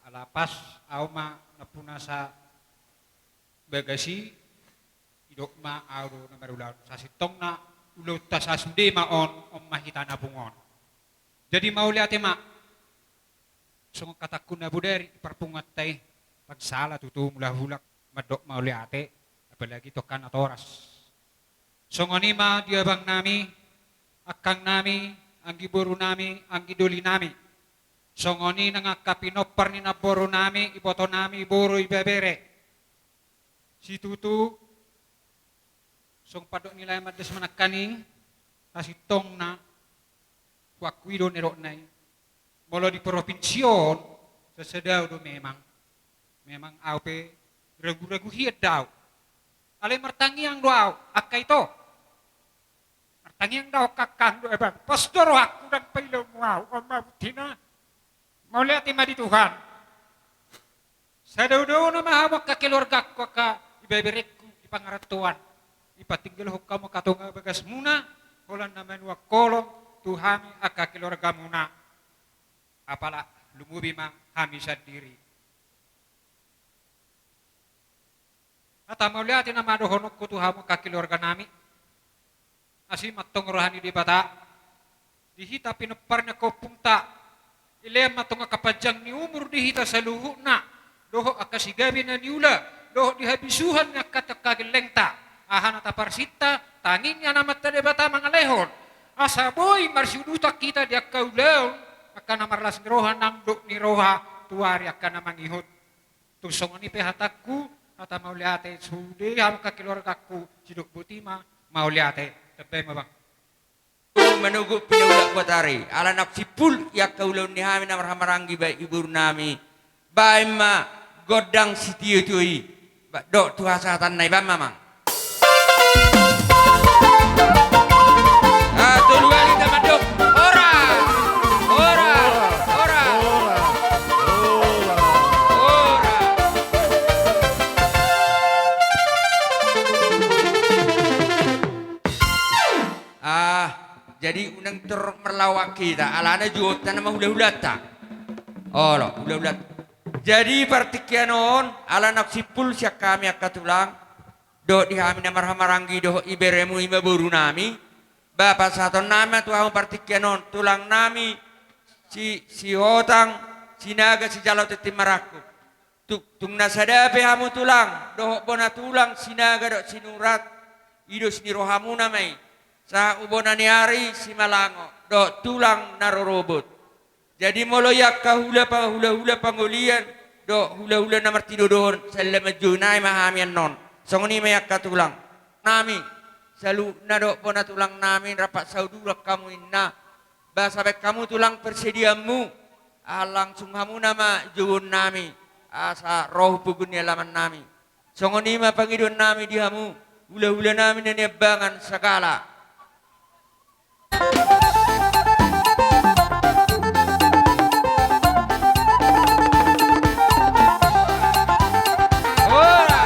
ala pas au ma nampuna sa bagas i, didok ma au do na marulaon. Sasintongna ulaonta sasude ma on, on ma hita na pungu on. Jadi mauliate ma. Songon hatangku na bodari di parpunguanta i, ndang sala tutu mulak-mulak mandok mauliate, apalagi tu angka natoras. Songon i ma di abangnami, angkangnami, anggiborunami, anggidolinami. Songon i nang angka pinompar ni namborunami, ibotonami, boru, ibebere. Situtu, songon pandok ni lae mandas manangkan i, sasintongna, huakui do nidokna i. Molo di provinsi on, sasada au do memang. Memang au pe ragu-ragu hian do au. Alai martangiang do au, angka ito. Martangiang do au, angkang dohot abang. Pos do rohangku ndang pailaonmu au, on ma buktina. Mauliate ma di Tuhan. Sadaodaona ma hamu angka keluargangku, angka ibeberengku di pangarantoan. Dipatinggalhon hamu angka tonga bagasmuna, holan na manuan holong tu hami angka keluargamuna. Apala lumobi ma hami sandiri. Hata mauliate nama dohononku tu hamu angka keluarganami. Asi ma antong roha ni Debata di hita pinompar ni angka ompunta. Dilehon ma antong angka panjang ni umur di hita saluhutna, dohot angka sigabe na niula, dohot di habisuhon ni angka, angka gellengta. Aha na taparsinta, tangiang ni Amanta Debata mangalehon. Asa boi marsiudutan hita di angka ulaon, angka na marlas ni roha nang dok ni roha tu ari angka na mangihut. Tung songon i pe hatangku, hata mauliate sude hamu angka keluargangku, sidok boti ma mauliate. Tambai ma bang. Manogot pinaulak buat ari, ala naung simpul i angka ulaon ni hami na marhahamaranggi bahen iborunami. Bahen ma gondang sitiotio i. Ba, dok tu hasahatanna i, bahen ma amang. Ah, tolu kali ta mandok. Ora! Ora! Ora! Ora! Ah, jadi unang tor marlaoan hita, alana juonta nama hulahulanta. Olo, hulahulanta. Jadi partingkian on, ala naung simpul sian hami angka tulang, dohot di hami na marhahamaranggi dohot iberemu i ma borunami, ba pasahatonnami ma tu hamu partingkian on, tulangnami, si, Sihotang, Sinaga, sijalo tintin marangkup. Tu, tung na sada pe hamu tulang, dohot bona tulang, Sinaga dohot Sinurat, i do sini rohamuna ma i, sahat tu bona ni ari, Simalango, dohot tulang na rorobot. Jadi molo i angka hula pa-, hulahula pangolian, dohot hulahula na martinodohon, sala manjou nai ma hami annon. Songon i ma i angka tulangnami, saluhutna dohot bona tulangnami, rap saudurang hamu inna. Ba asa bahen hamu tulang persediaanmu, ah, langsung hamu nama jouonnami, asa ro hu pogu ni alamannami. Songon i ma pangidoannami di hamu, hulahulanami na niambangan sagala. Ora!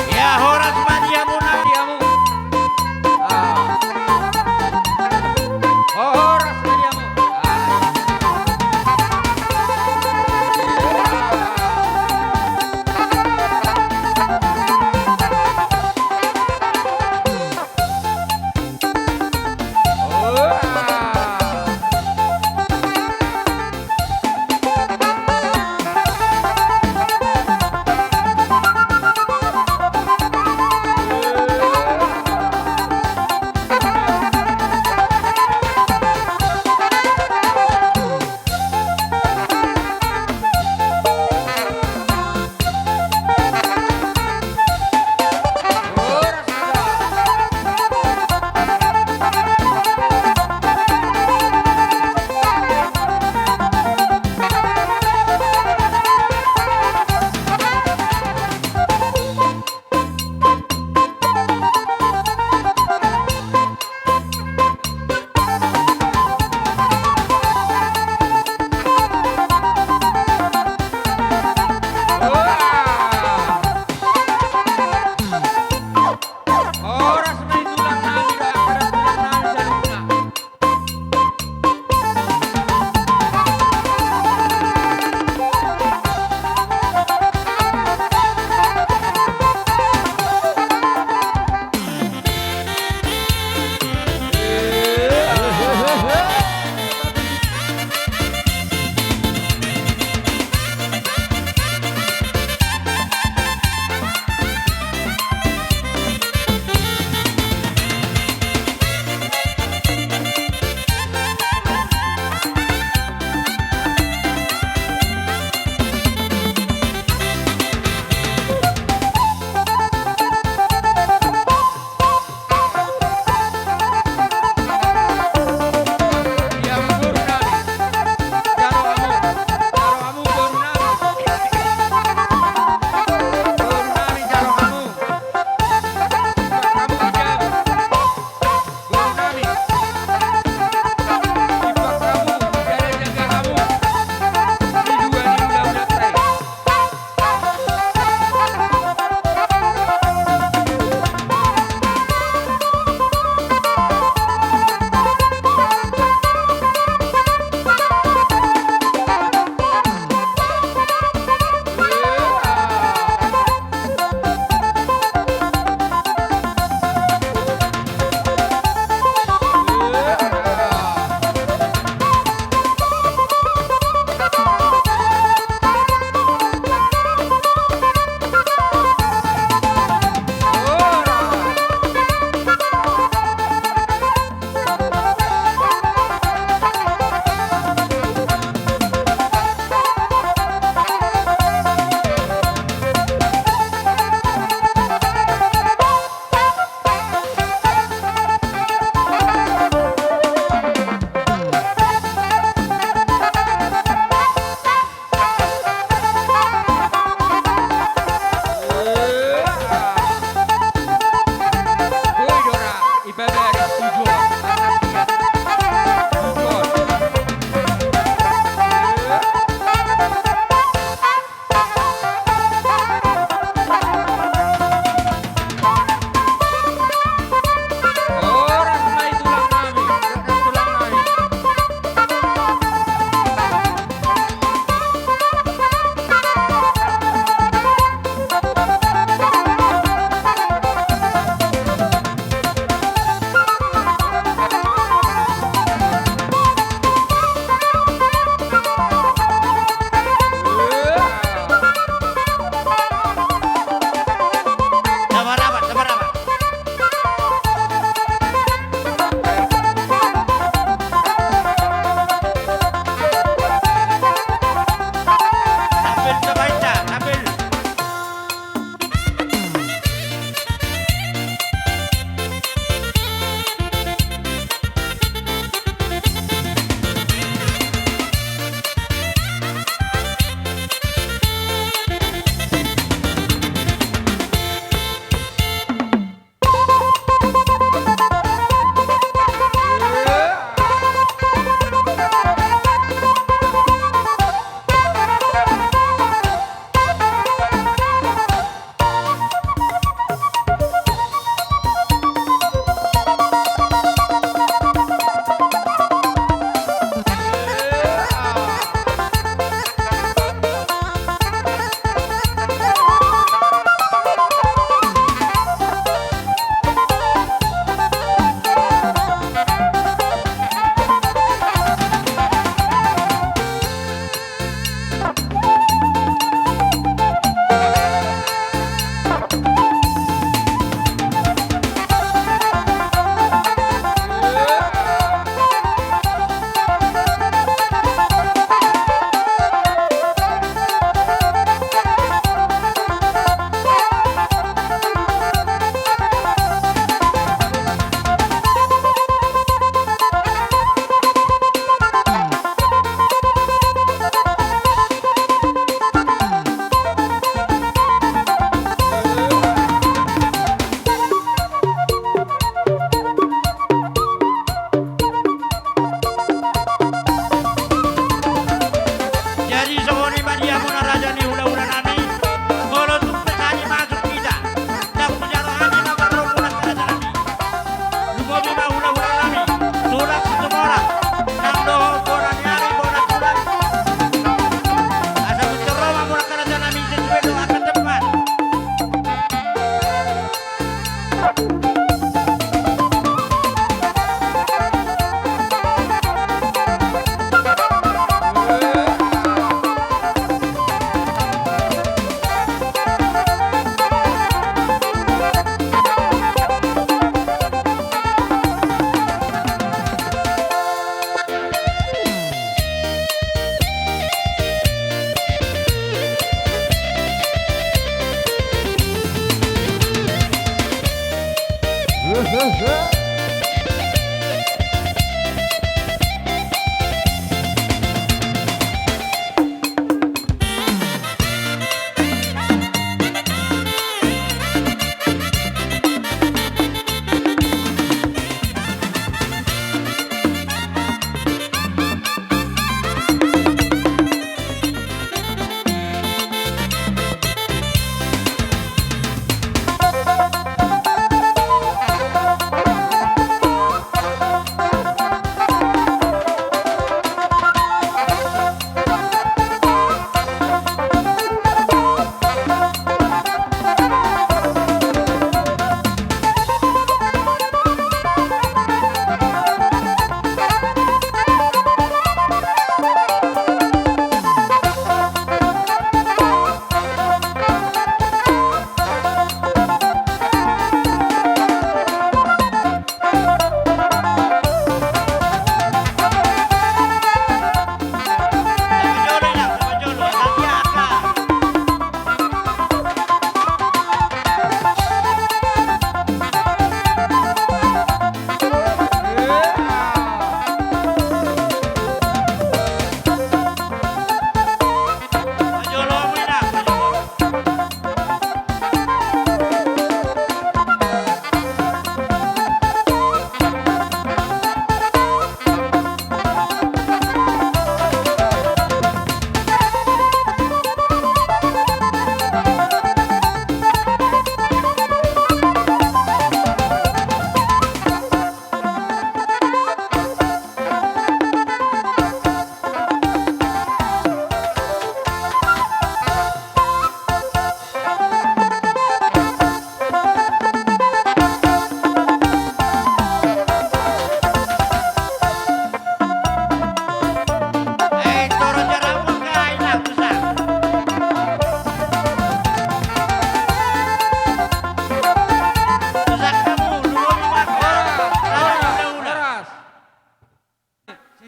Ia, horas ma di hamu, na di hamu. Ah.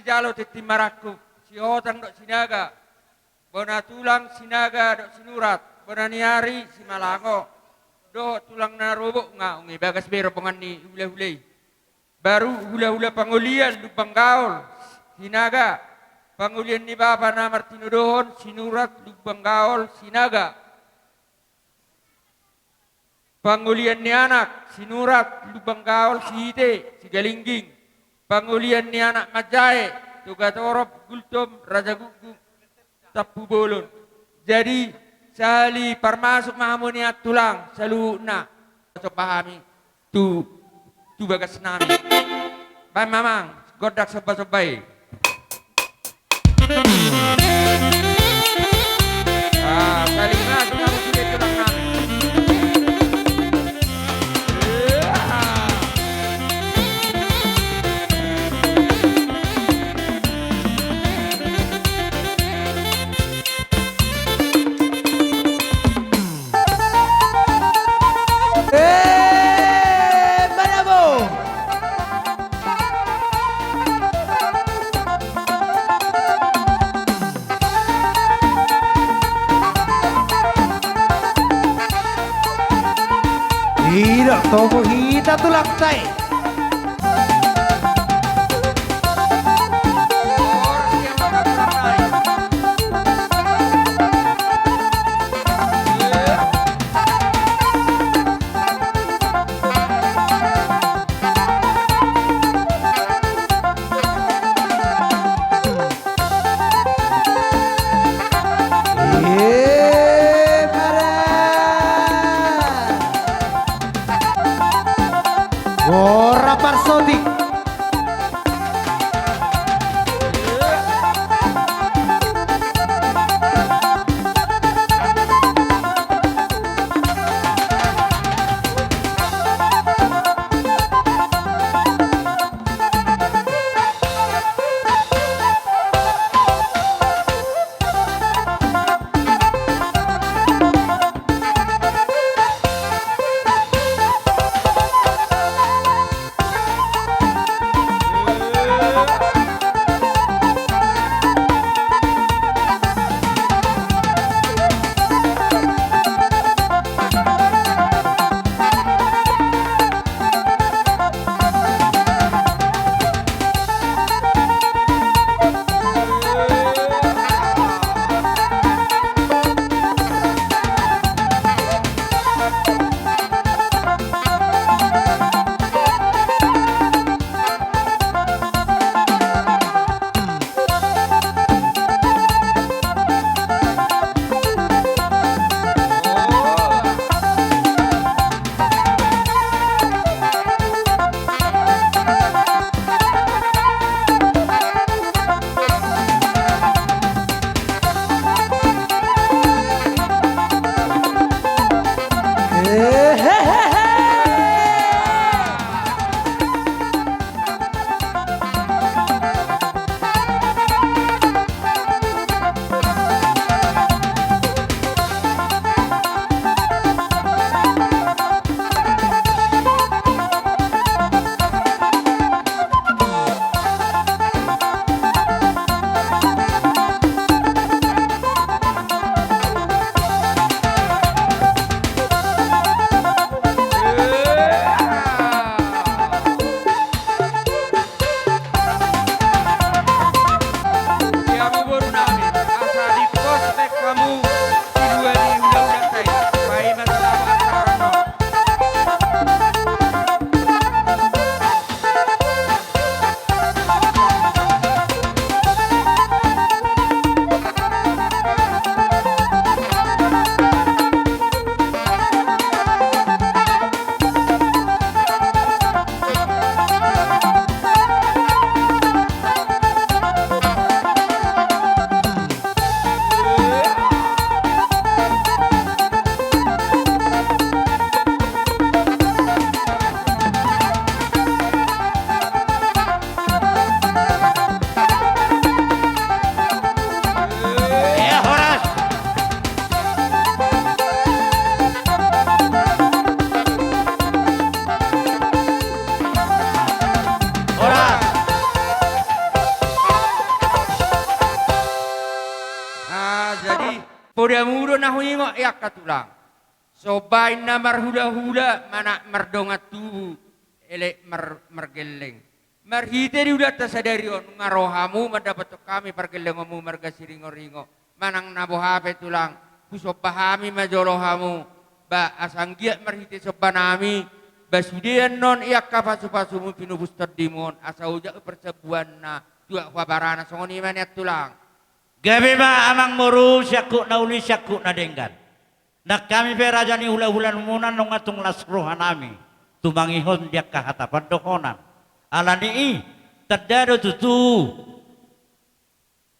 Sijalo tintin marangkup, Sihotang dohot Sinaga, bona tulang Sinaga dohot Sinurat, bona ni ari Simalango, dohot tulang na robok nga unge bagas be rombongan ni hulahula i. Baru hulahula pangolian Lumban Gaol Sinaga, pangolian ni bapa na martinodohon Sinurat Lumban Gaol Sinaga. Pangolian ni anak, Sinurat Lumban Gaol Sihite, Sigalingging. Pangolian ni anak manjae, Toga Torop, Gultom, Raja Gukguk, Tampubolon. Jadi, sahali parmasuk ma hamu nian tulang, saluhutna. Somba hami, tu, tu bagas nami. Baen ma amang, gondang somba-somba i. Ida, togu hita tulangta i. Jadi, podamu do na huingot i angka tulang. Somba inna marhulahula, manang mardongan tubu, elek mar-, margelleng. Marhite di ulaonta sadari on, nunga ro hamu mandapothon hami pargellengonmu marga Siringoringo. Manang na boha pe tulang, husomba hami ma jolo hamu. Ba, asa anggiat marhite somba nami, ba sude annon i angka pasupasumu pinupus tondimu on, asa ojak parsambuanna, tuak huabarana, songon i ma nian tulang. Gabe ma amangboru, siangkup na uli, siangkup na denggan. Nang hami pe raja ni hulahulamuna nunga tung las rohanami tumangihon di angka hata pandohonan. Alani i, tanda do tutu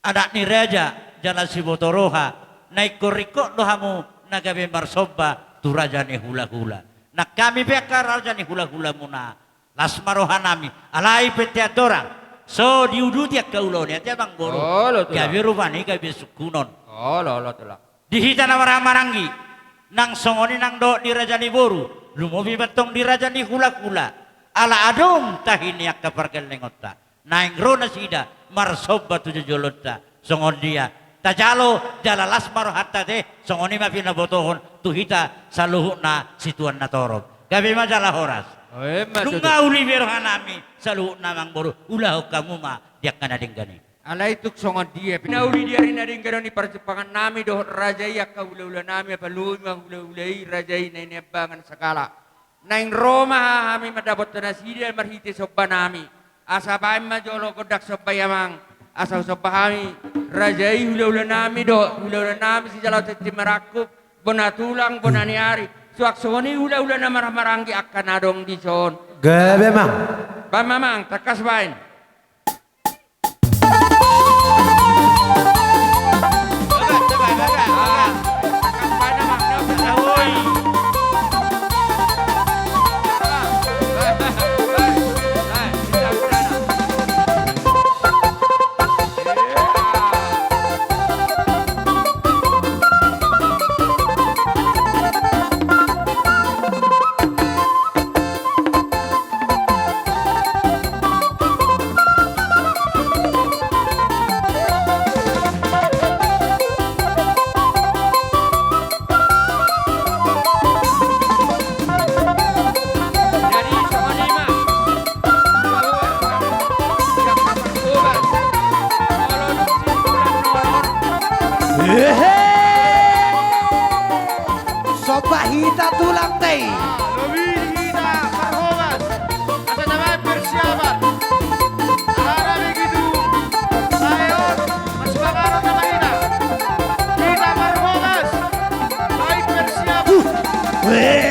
anak ni raja jala siboto roha, na ingkon ringkot do hamu na gabe marsomba tu raja ni hulahula. Nang hami pe angka raja ni hulahulamuna, las ma rohanami, alai pette andorang so diuduti angka ulaon i ate amangboru. Olo, tulang. Gabe rupani gabe sungkunon. Olo, olo, tulang. Di hita na marhahamaranggi, nang songon i nang dohot di raja ni boru, lumobi ma antong di raja ni hulahula. Ala adong tahi ni angka pargellengonta, naeng ro nasida marsomba tu jojolonta. Songon dia, tajalo jala las ma rohanta ate, songon i ma pinabotohon tu hita saluhutna situan na torop. Gabe ma jala horas. O, emma tutu. Nunga uli be rohanami saluhutna amangboru, ulahon hamu ma di angka na denggan i. Alai tung songon dia pe na uli di ari na denggan on i parjumpangannami dohot raja i, angka hulahulanami, apa lobi ma hulahula i, raja i na i Niambangan Sagala. Naeng ro ma hami mandapothon nasida marhite sombanami. Asa baen ma jolo gondang somba i amang. Asa husomba hami raja i, hulahulanami dohot hulahulanami sijalo tintin marangkup, bona tulang, bona ni ari. Suang songon i hulahula na marhahamaranggi angka na adong dison. Gabe amang. Baen ma amang, tangkas baen. Ehe. Somba hita tulang te. Ah, lobi hita marhobas. Asa tamaen persiapan. Ala na begitu. Sae on, masimangaron nama hita. Hita marhobas. Baen persiapan. Weh.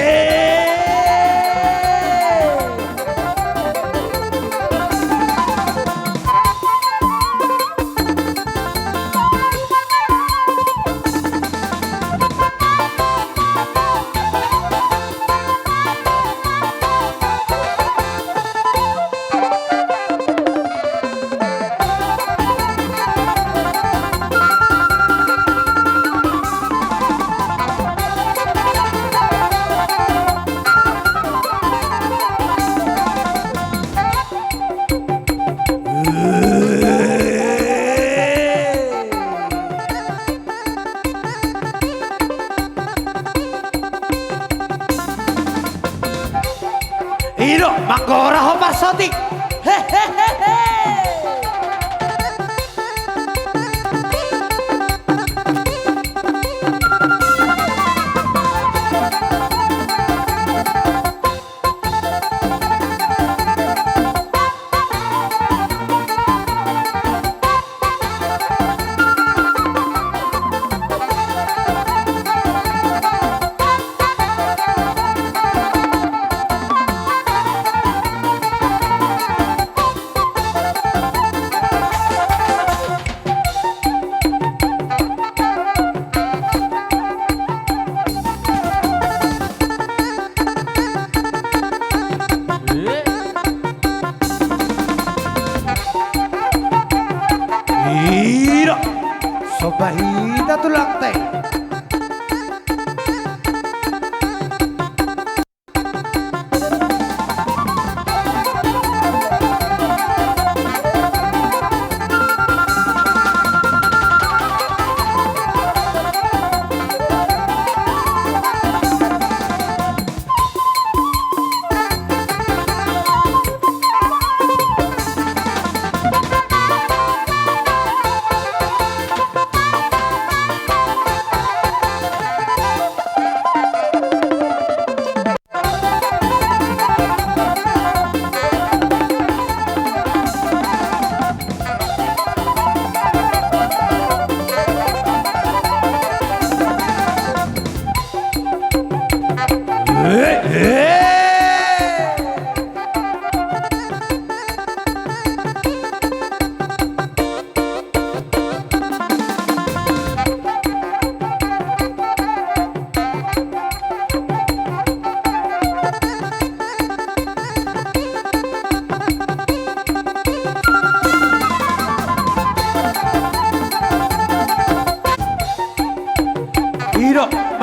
I do, manggora ho parsotik. Hehehehe. Ira, somba hita tulang te.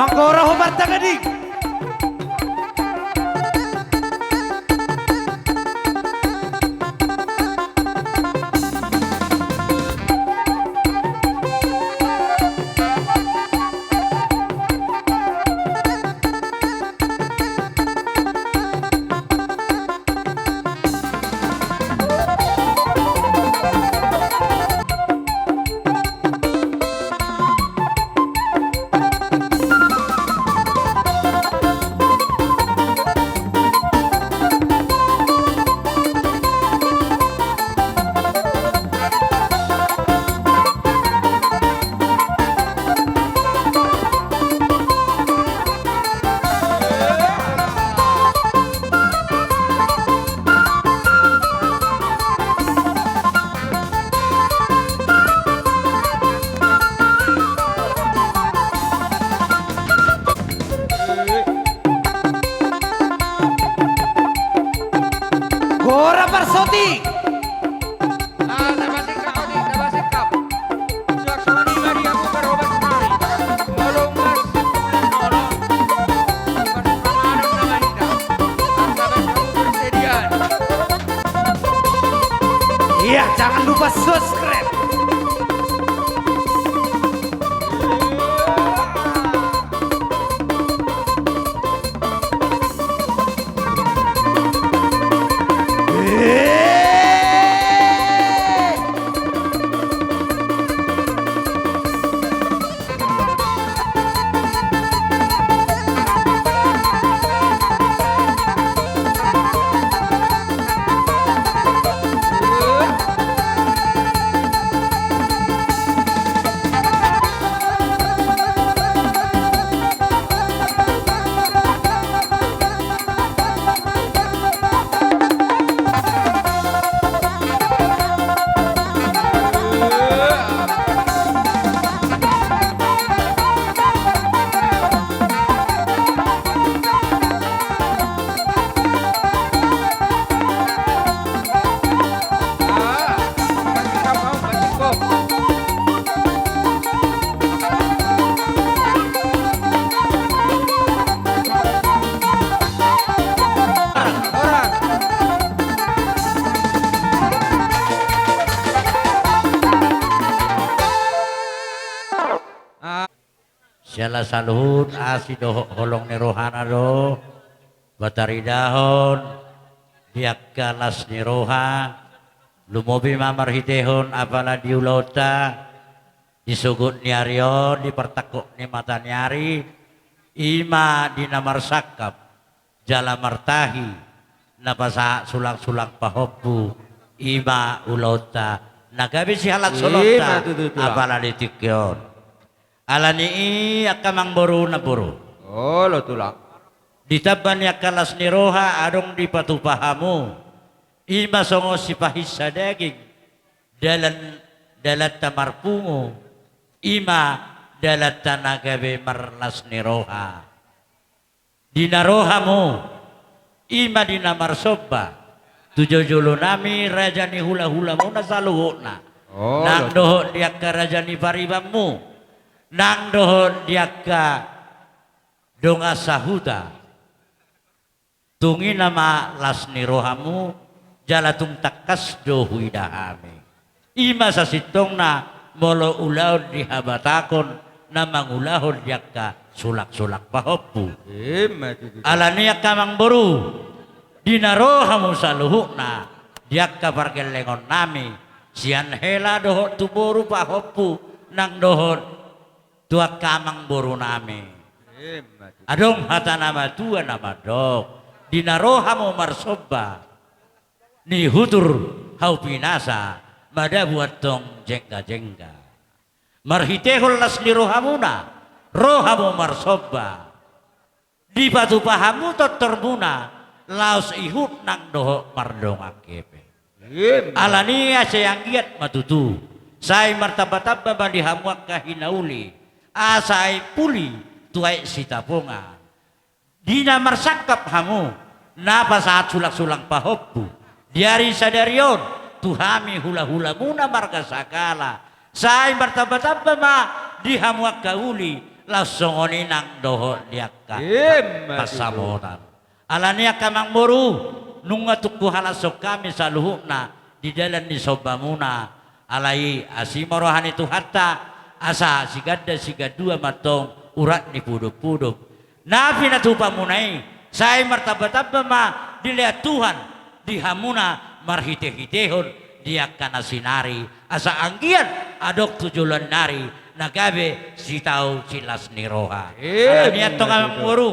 Manggora ho martagading. Gora parsoti. Ah, na basingkap, Adi, na basingkap. Suang songon i ma di hamu parhobas nami. Molo unggas sipulan nolong. Parhobas na marina. Arta bas hamu persediaan. Iya, jangan lupa subscribe. Siala saluhut asi dohot holong ni rohana do pataridahon di angka las ni roha, lumobi ma marhitehon apala di ulaonta, di sogot ni ari on, di partangkok ni mata ni ari, i ma di na marsangkap jala martahi, na pasahat sulang-sulang pahompu, i ma ulaonta na gabe sihalashononta. I ma tutu, Tulang. Apala di tingki on. Alani i angka amangboru, namboru. Olo, Tulang. Di tamba ni angka las ni roha adong dipatupa hamu, i ma songon sipahinsa daging, dalan, dalanta marpungu, i ma dalanta na gabe marlas ni roha. Di na ro hamu, i ma di na marsomba tu jolo-jolo nami, raja ni hula-hulamuna saluhutna. Oh, nang dohot di angka raja ni paribanmu, nang dohot di angka dongan sahuta. Tung i nama las ni rohamu, jala tung tangkas do huida hami. I ma sasintongna molo ulaon di habatahon na mangulahon di angka sulak-sulak pahompu. Ima tutu. Alani i angka amangboru, di na ro hamu saluhutna di angka pargellengon nami, sian hela dohot tu boru pahompu, nang dohot tu angka amangboru nami. Ima tutu. Adong hata na matua na mandok, di na ro hamu marsomba, nihutur hau pinasa, madabu antong jengga-jengga. Marhitehon las ni rohamuna, ro hamu marsomba, dipatupa hamu tortormuna, laos ihut nang dohot mardongan hepeng. Ima. Alani i asa anggiat ma tutu, sai martamba-tamba ma di hamu angka hinauli, asa aek puli tu aek sitapongan. Di na marsangkap hamu, na pasahat sulang-sulang pahompu di ari sadari on tu hami hula-hulamuna marga Sagala, sai martamba-tamba ma di hamu angka uli, Laos songon i nang dohot di angka, ima tutu, pansamotan. Alani i angka amangboru, nunga tung huhalashon hami saluhutna di dalan ni sombamuna. Alai asi ma roha ni Tuhanta, asa siganda sigandua ma antong urat ni podompodom na pinatupamuna i, sai martambatamba ma dilehon Tuhan di hamuna marhitehitehon di angka na sinari, asa anggiat adong tu joloan ni ari na gabe sitau silas ni roha. Ima tutu. Alani i antong amangboru,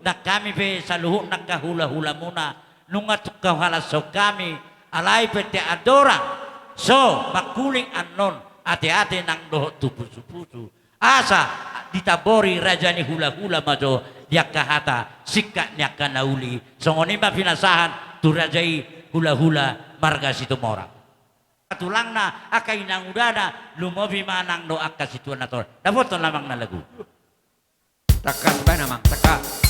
nang hami pe saluhutna angka hulahulamuna, nunga tung huhalashon hami, alai pe te andorang so mangkuling annon ateate nang dohot tu pusupusu, asa ditambori raja ni hulahula ma jo di angka hata singkat ni angka na uli. Songon i ma pinasahat tu raja i hulahula marga Situmorang. Tulangna, angka inangudana, lumobi ma nang dohot angka situan na torop. Dapothon ma amang na lagu. Tangkas baen amang, tangkas.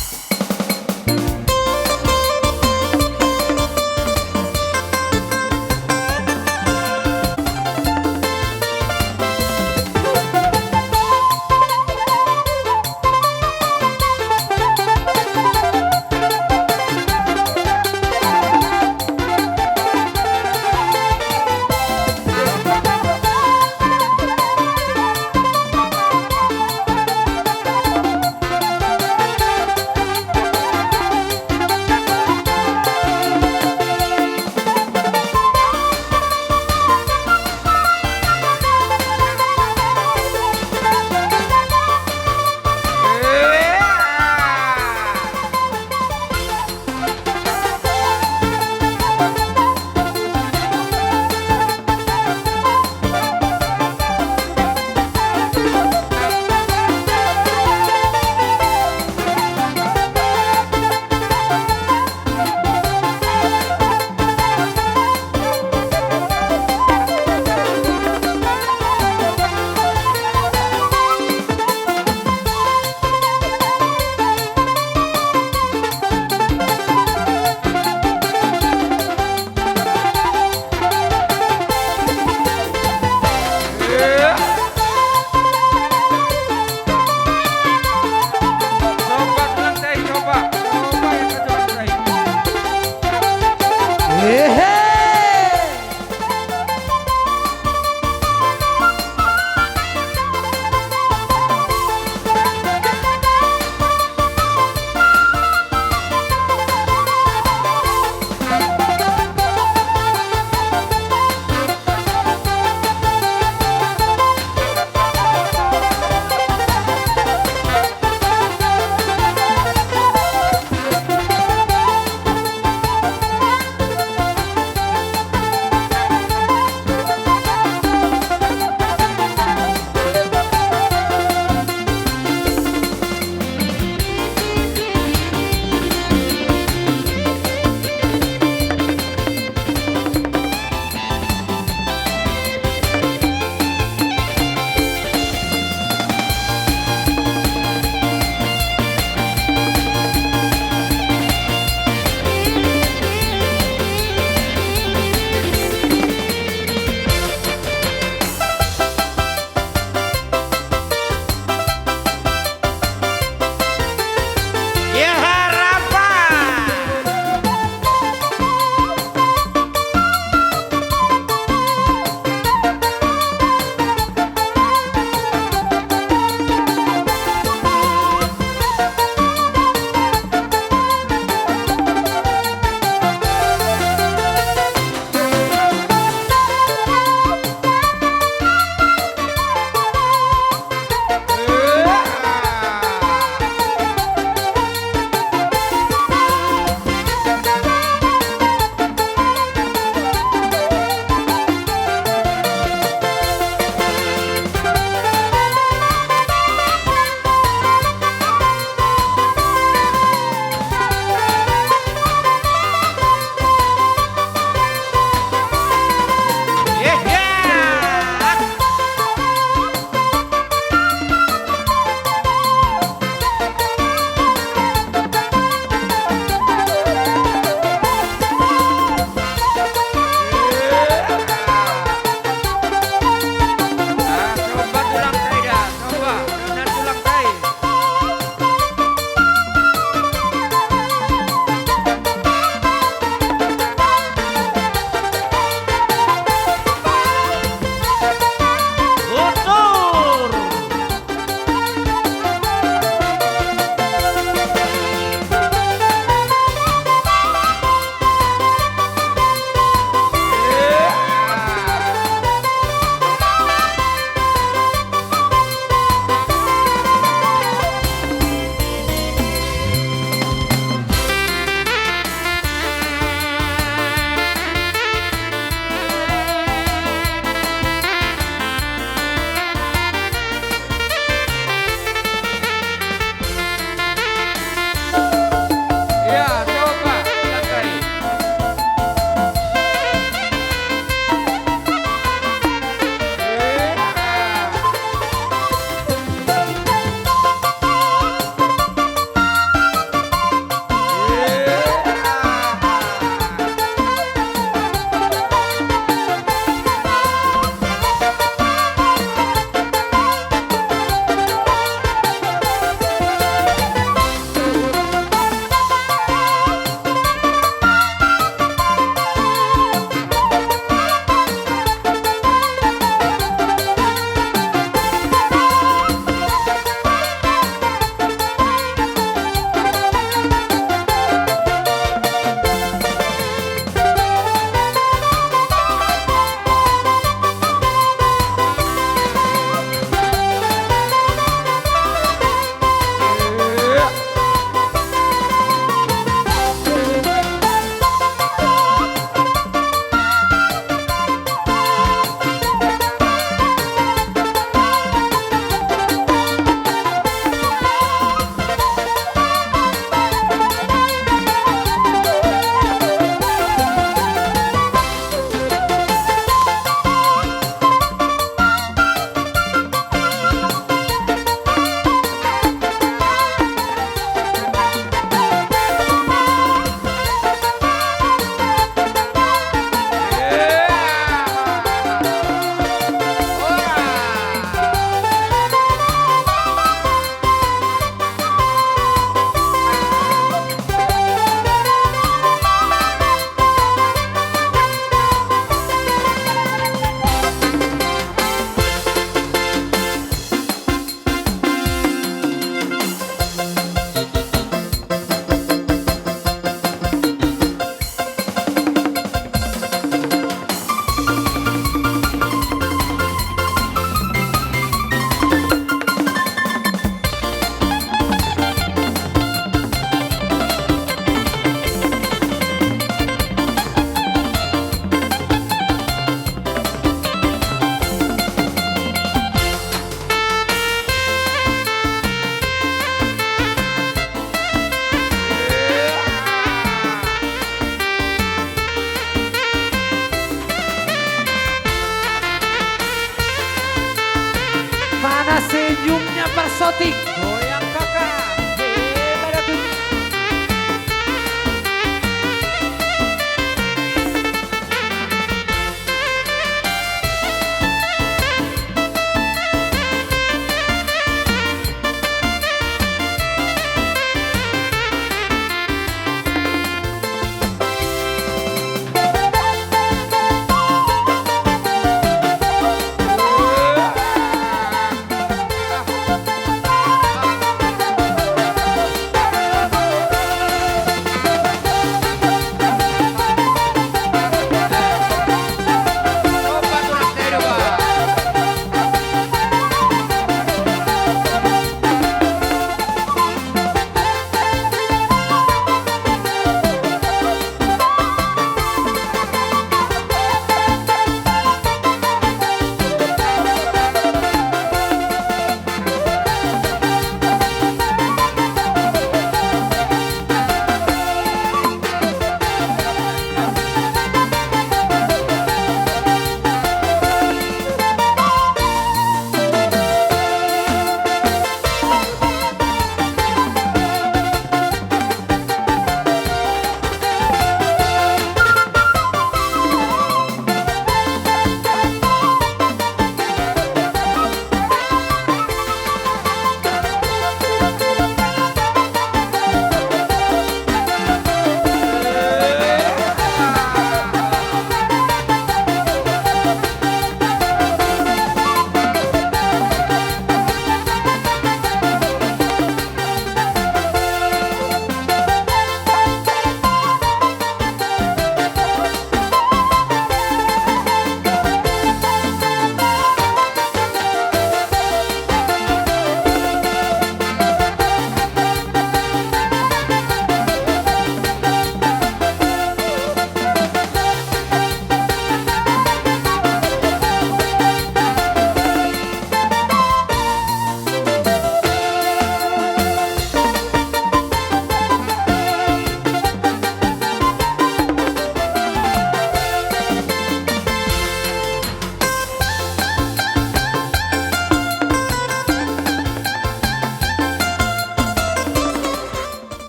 Senyumnya parsotik. Goyang kakak. Hebat tuh.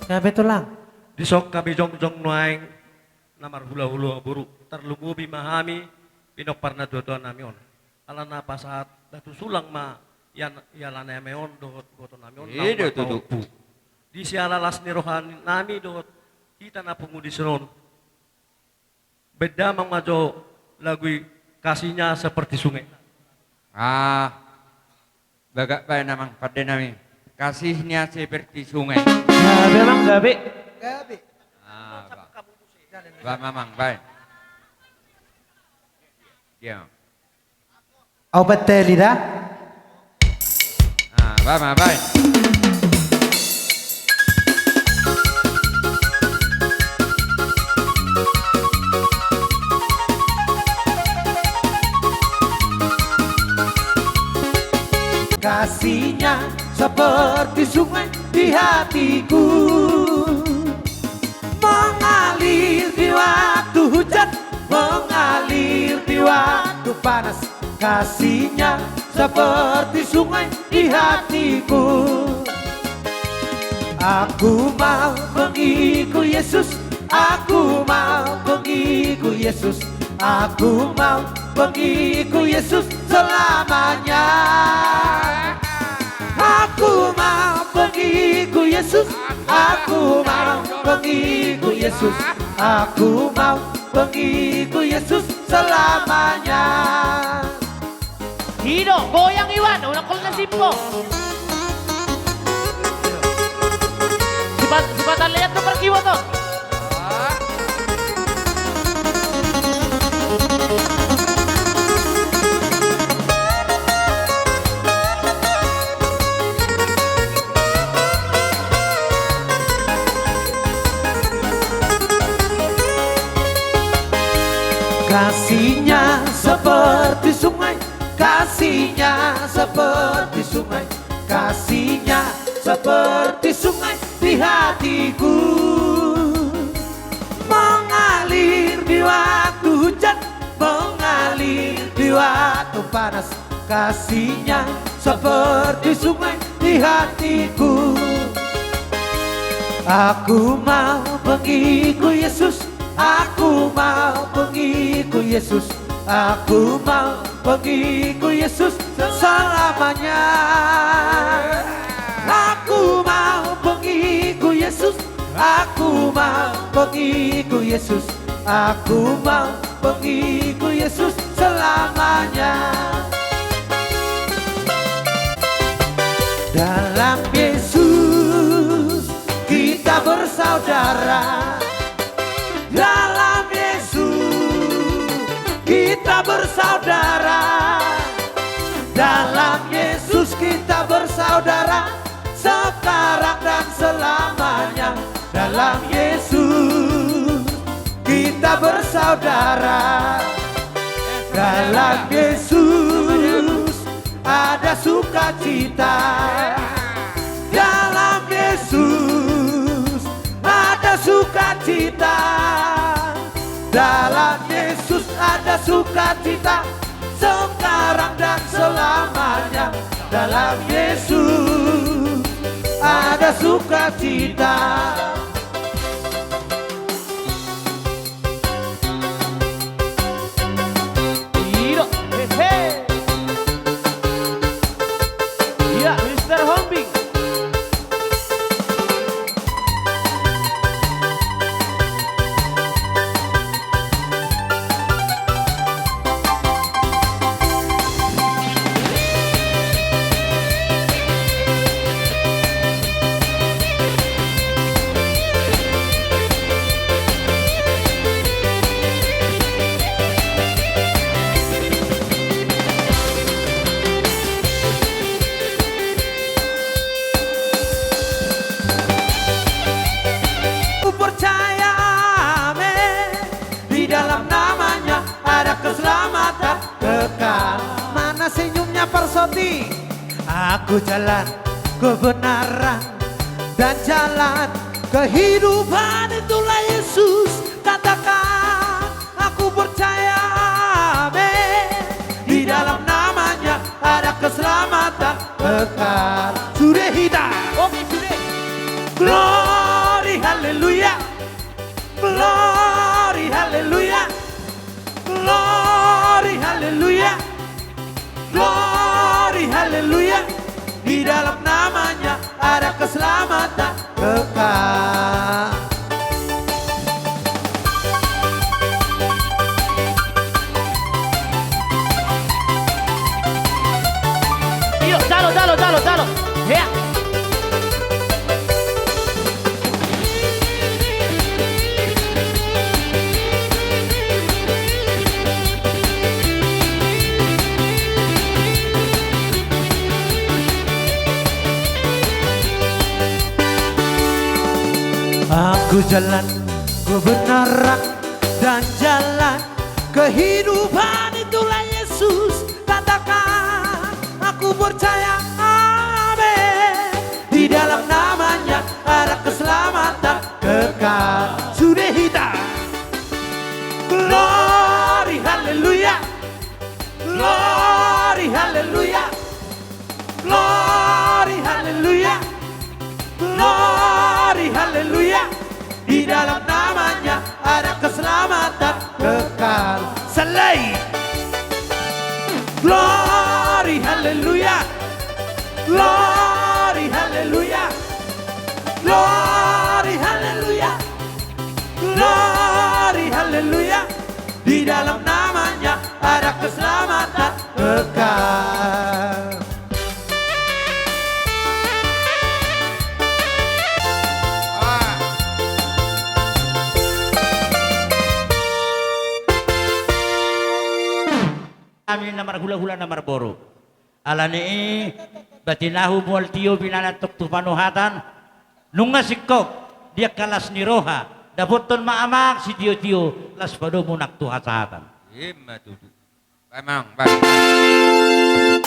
Gabe tulang. Dison hami jongjong nuaeng na marhulahula boru, tarlumobi ma hami pinompar natuatuanami on. Ala na pasahat batu sulang ma ia, ia alanami on dohot ibotonami on. Ida naung tutu martompu. Di siala las ni rohanami dohot hita na pungu dison on. Baen damang ma jo lagu i, Kasihnya Seperti Sungai. Ah, bagak baen amang pandenami. Kasihnya Seperti Sungai. Gabe amang, gabe. Gabe. Ah, ba. Ba amang, baen. Dia. Au batteli da. Ah, ba ma, baen. Kasihnya seperti sungai di hatiku. Mengalir di waktu hujan, mengalir di waktu panas, kasihnya seperti sungai di hatiku. Aku mau mengikut Yesus, aku mau mengikut Yesus, aku mau mengikut Yesus selamanya. Aku mau mengikut Yesus, aku mau mengikut Yesus, aku mau mengikut Yesus selamanya. Ido, goyang Iwan, unang kol na simpo. Sipat, sipatan lean tu parkiboton. Kasihnya seperti sungai, kasihnya seperti sungai, kasihnya seperti sungai di hatiku. Mengalir di waktu hujan, mengalir di waktu panas, Kasih-Nya seperti sungai di hatiku. Aku mau pengikut Yesus, aku mau pengikut Yesus, aku mau pengikut Yesus selamanya. Aku mau pengikut Yesus, aku mau pengikut Yesus, aku mau pengikut Yesus selamanya. Dalam Yesus kita bersaudara. Dalam Yesus kita bersaudara. Dalam Yesus kita bersaudara, sekarang dan selamanya. Dalam Yesus kita bersaudara. Dalam Yesus ada sukacita. Dalam Yesus ada sukacita. Dalam Yesus ada sukacita, sekarang dan selamanya. Dalam Yesus ada sukacita. Iro, hehe. Iya, Mister Hombing. Ku percaya, amin, di dalam nama-Nya ada keselamatan kekal. Mana senyumnya, Pak Soti? Aku jalan kebenaran dan jalan kehidupan, itulah Yesus. Katakan, aku percaya, amin. Di dalam nama-Nya ada keselamatan kekal. Sude hita. Oke, sude. Glory, haleluya. Glory, haleluya. Glory, haleluya. Glory, haleluya. Di dalam nama-Nya ada keselamatan kekal. Iyo, jalo, jalo, jalo, jalo. Hea. Aku jalan kebenaran dan jalan kehidupan, itulah Yesus. Katakan, aku percaya, amin. Di dalam nama-Nya ada keselamatan kekal. Sude hita. Glory, haleluya. Glory, haleluya. Glory, haleluya. Glory, haleluya. Di dalam nama-Nya ada keselamatan kekal. Selai. Glory, haleluya. Glory, haleluya. Glory, haleluya. Glory, haleluya. Di dalam nama-Nya ada keselamatan kekal. Hami na marhulahula na marboru. Alani i, batinahu mual tio, binahen antong tu panuhatan. Nunga singkop di angka las ni roha, dapothon ma amang sitiotio, las padomu nang tu hasahatan. Ima tutu. Baen ma, baen.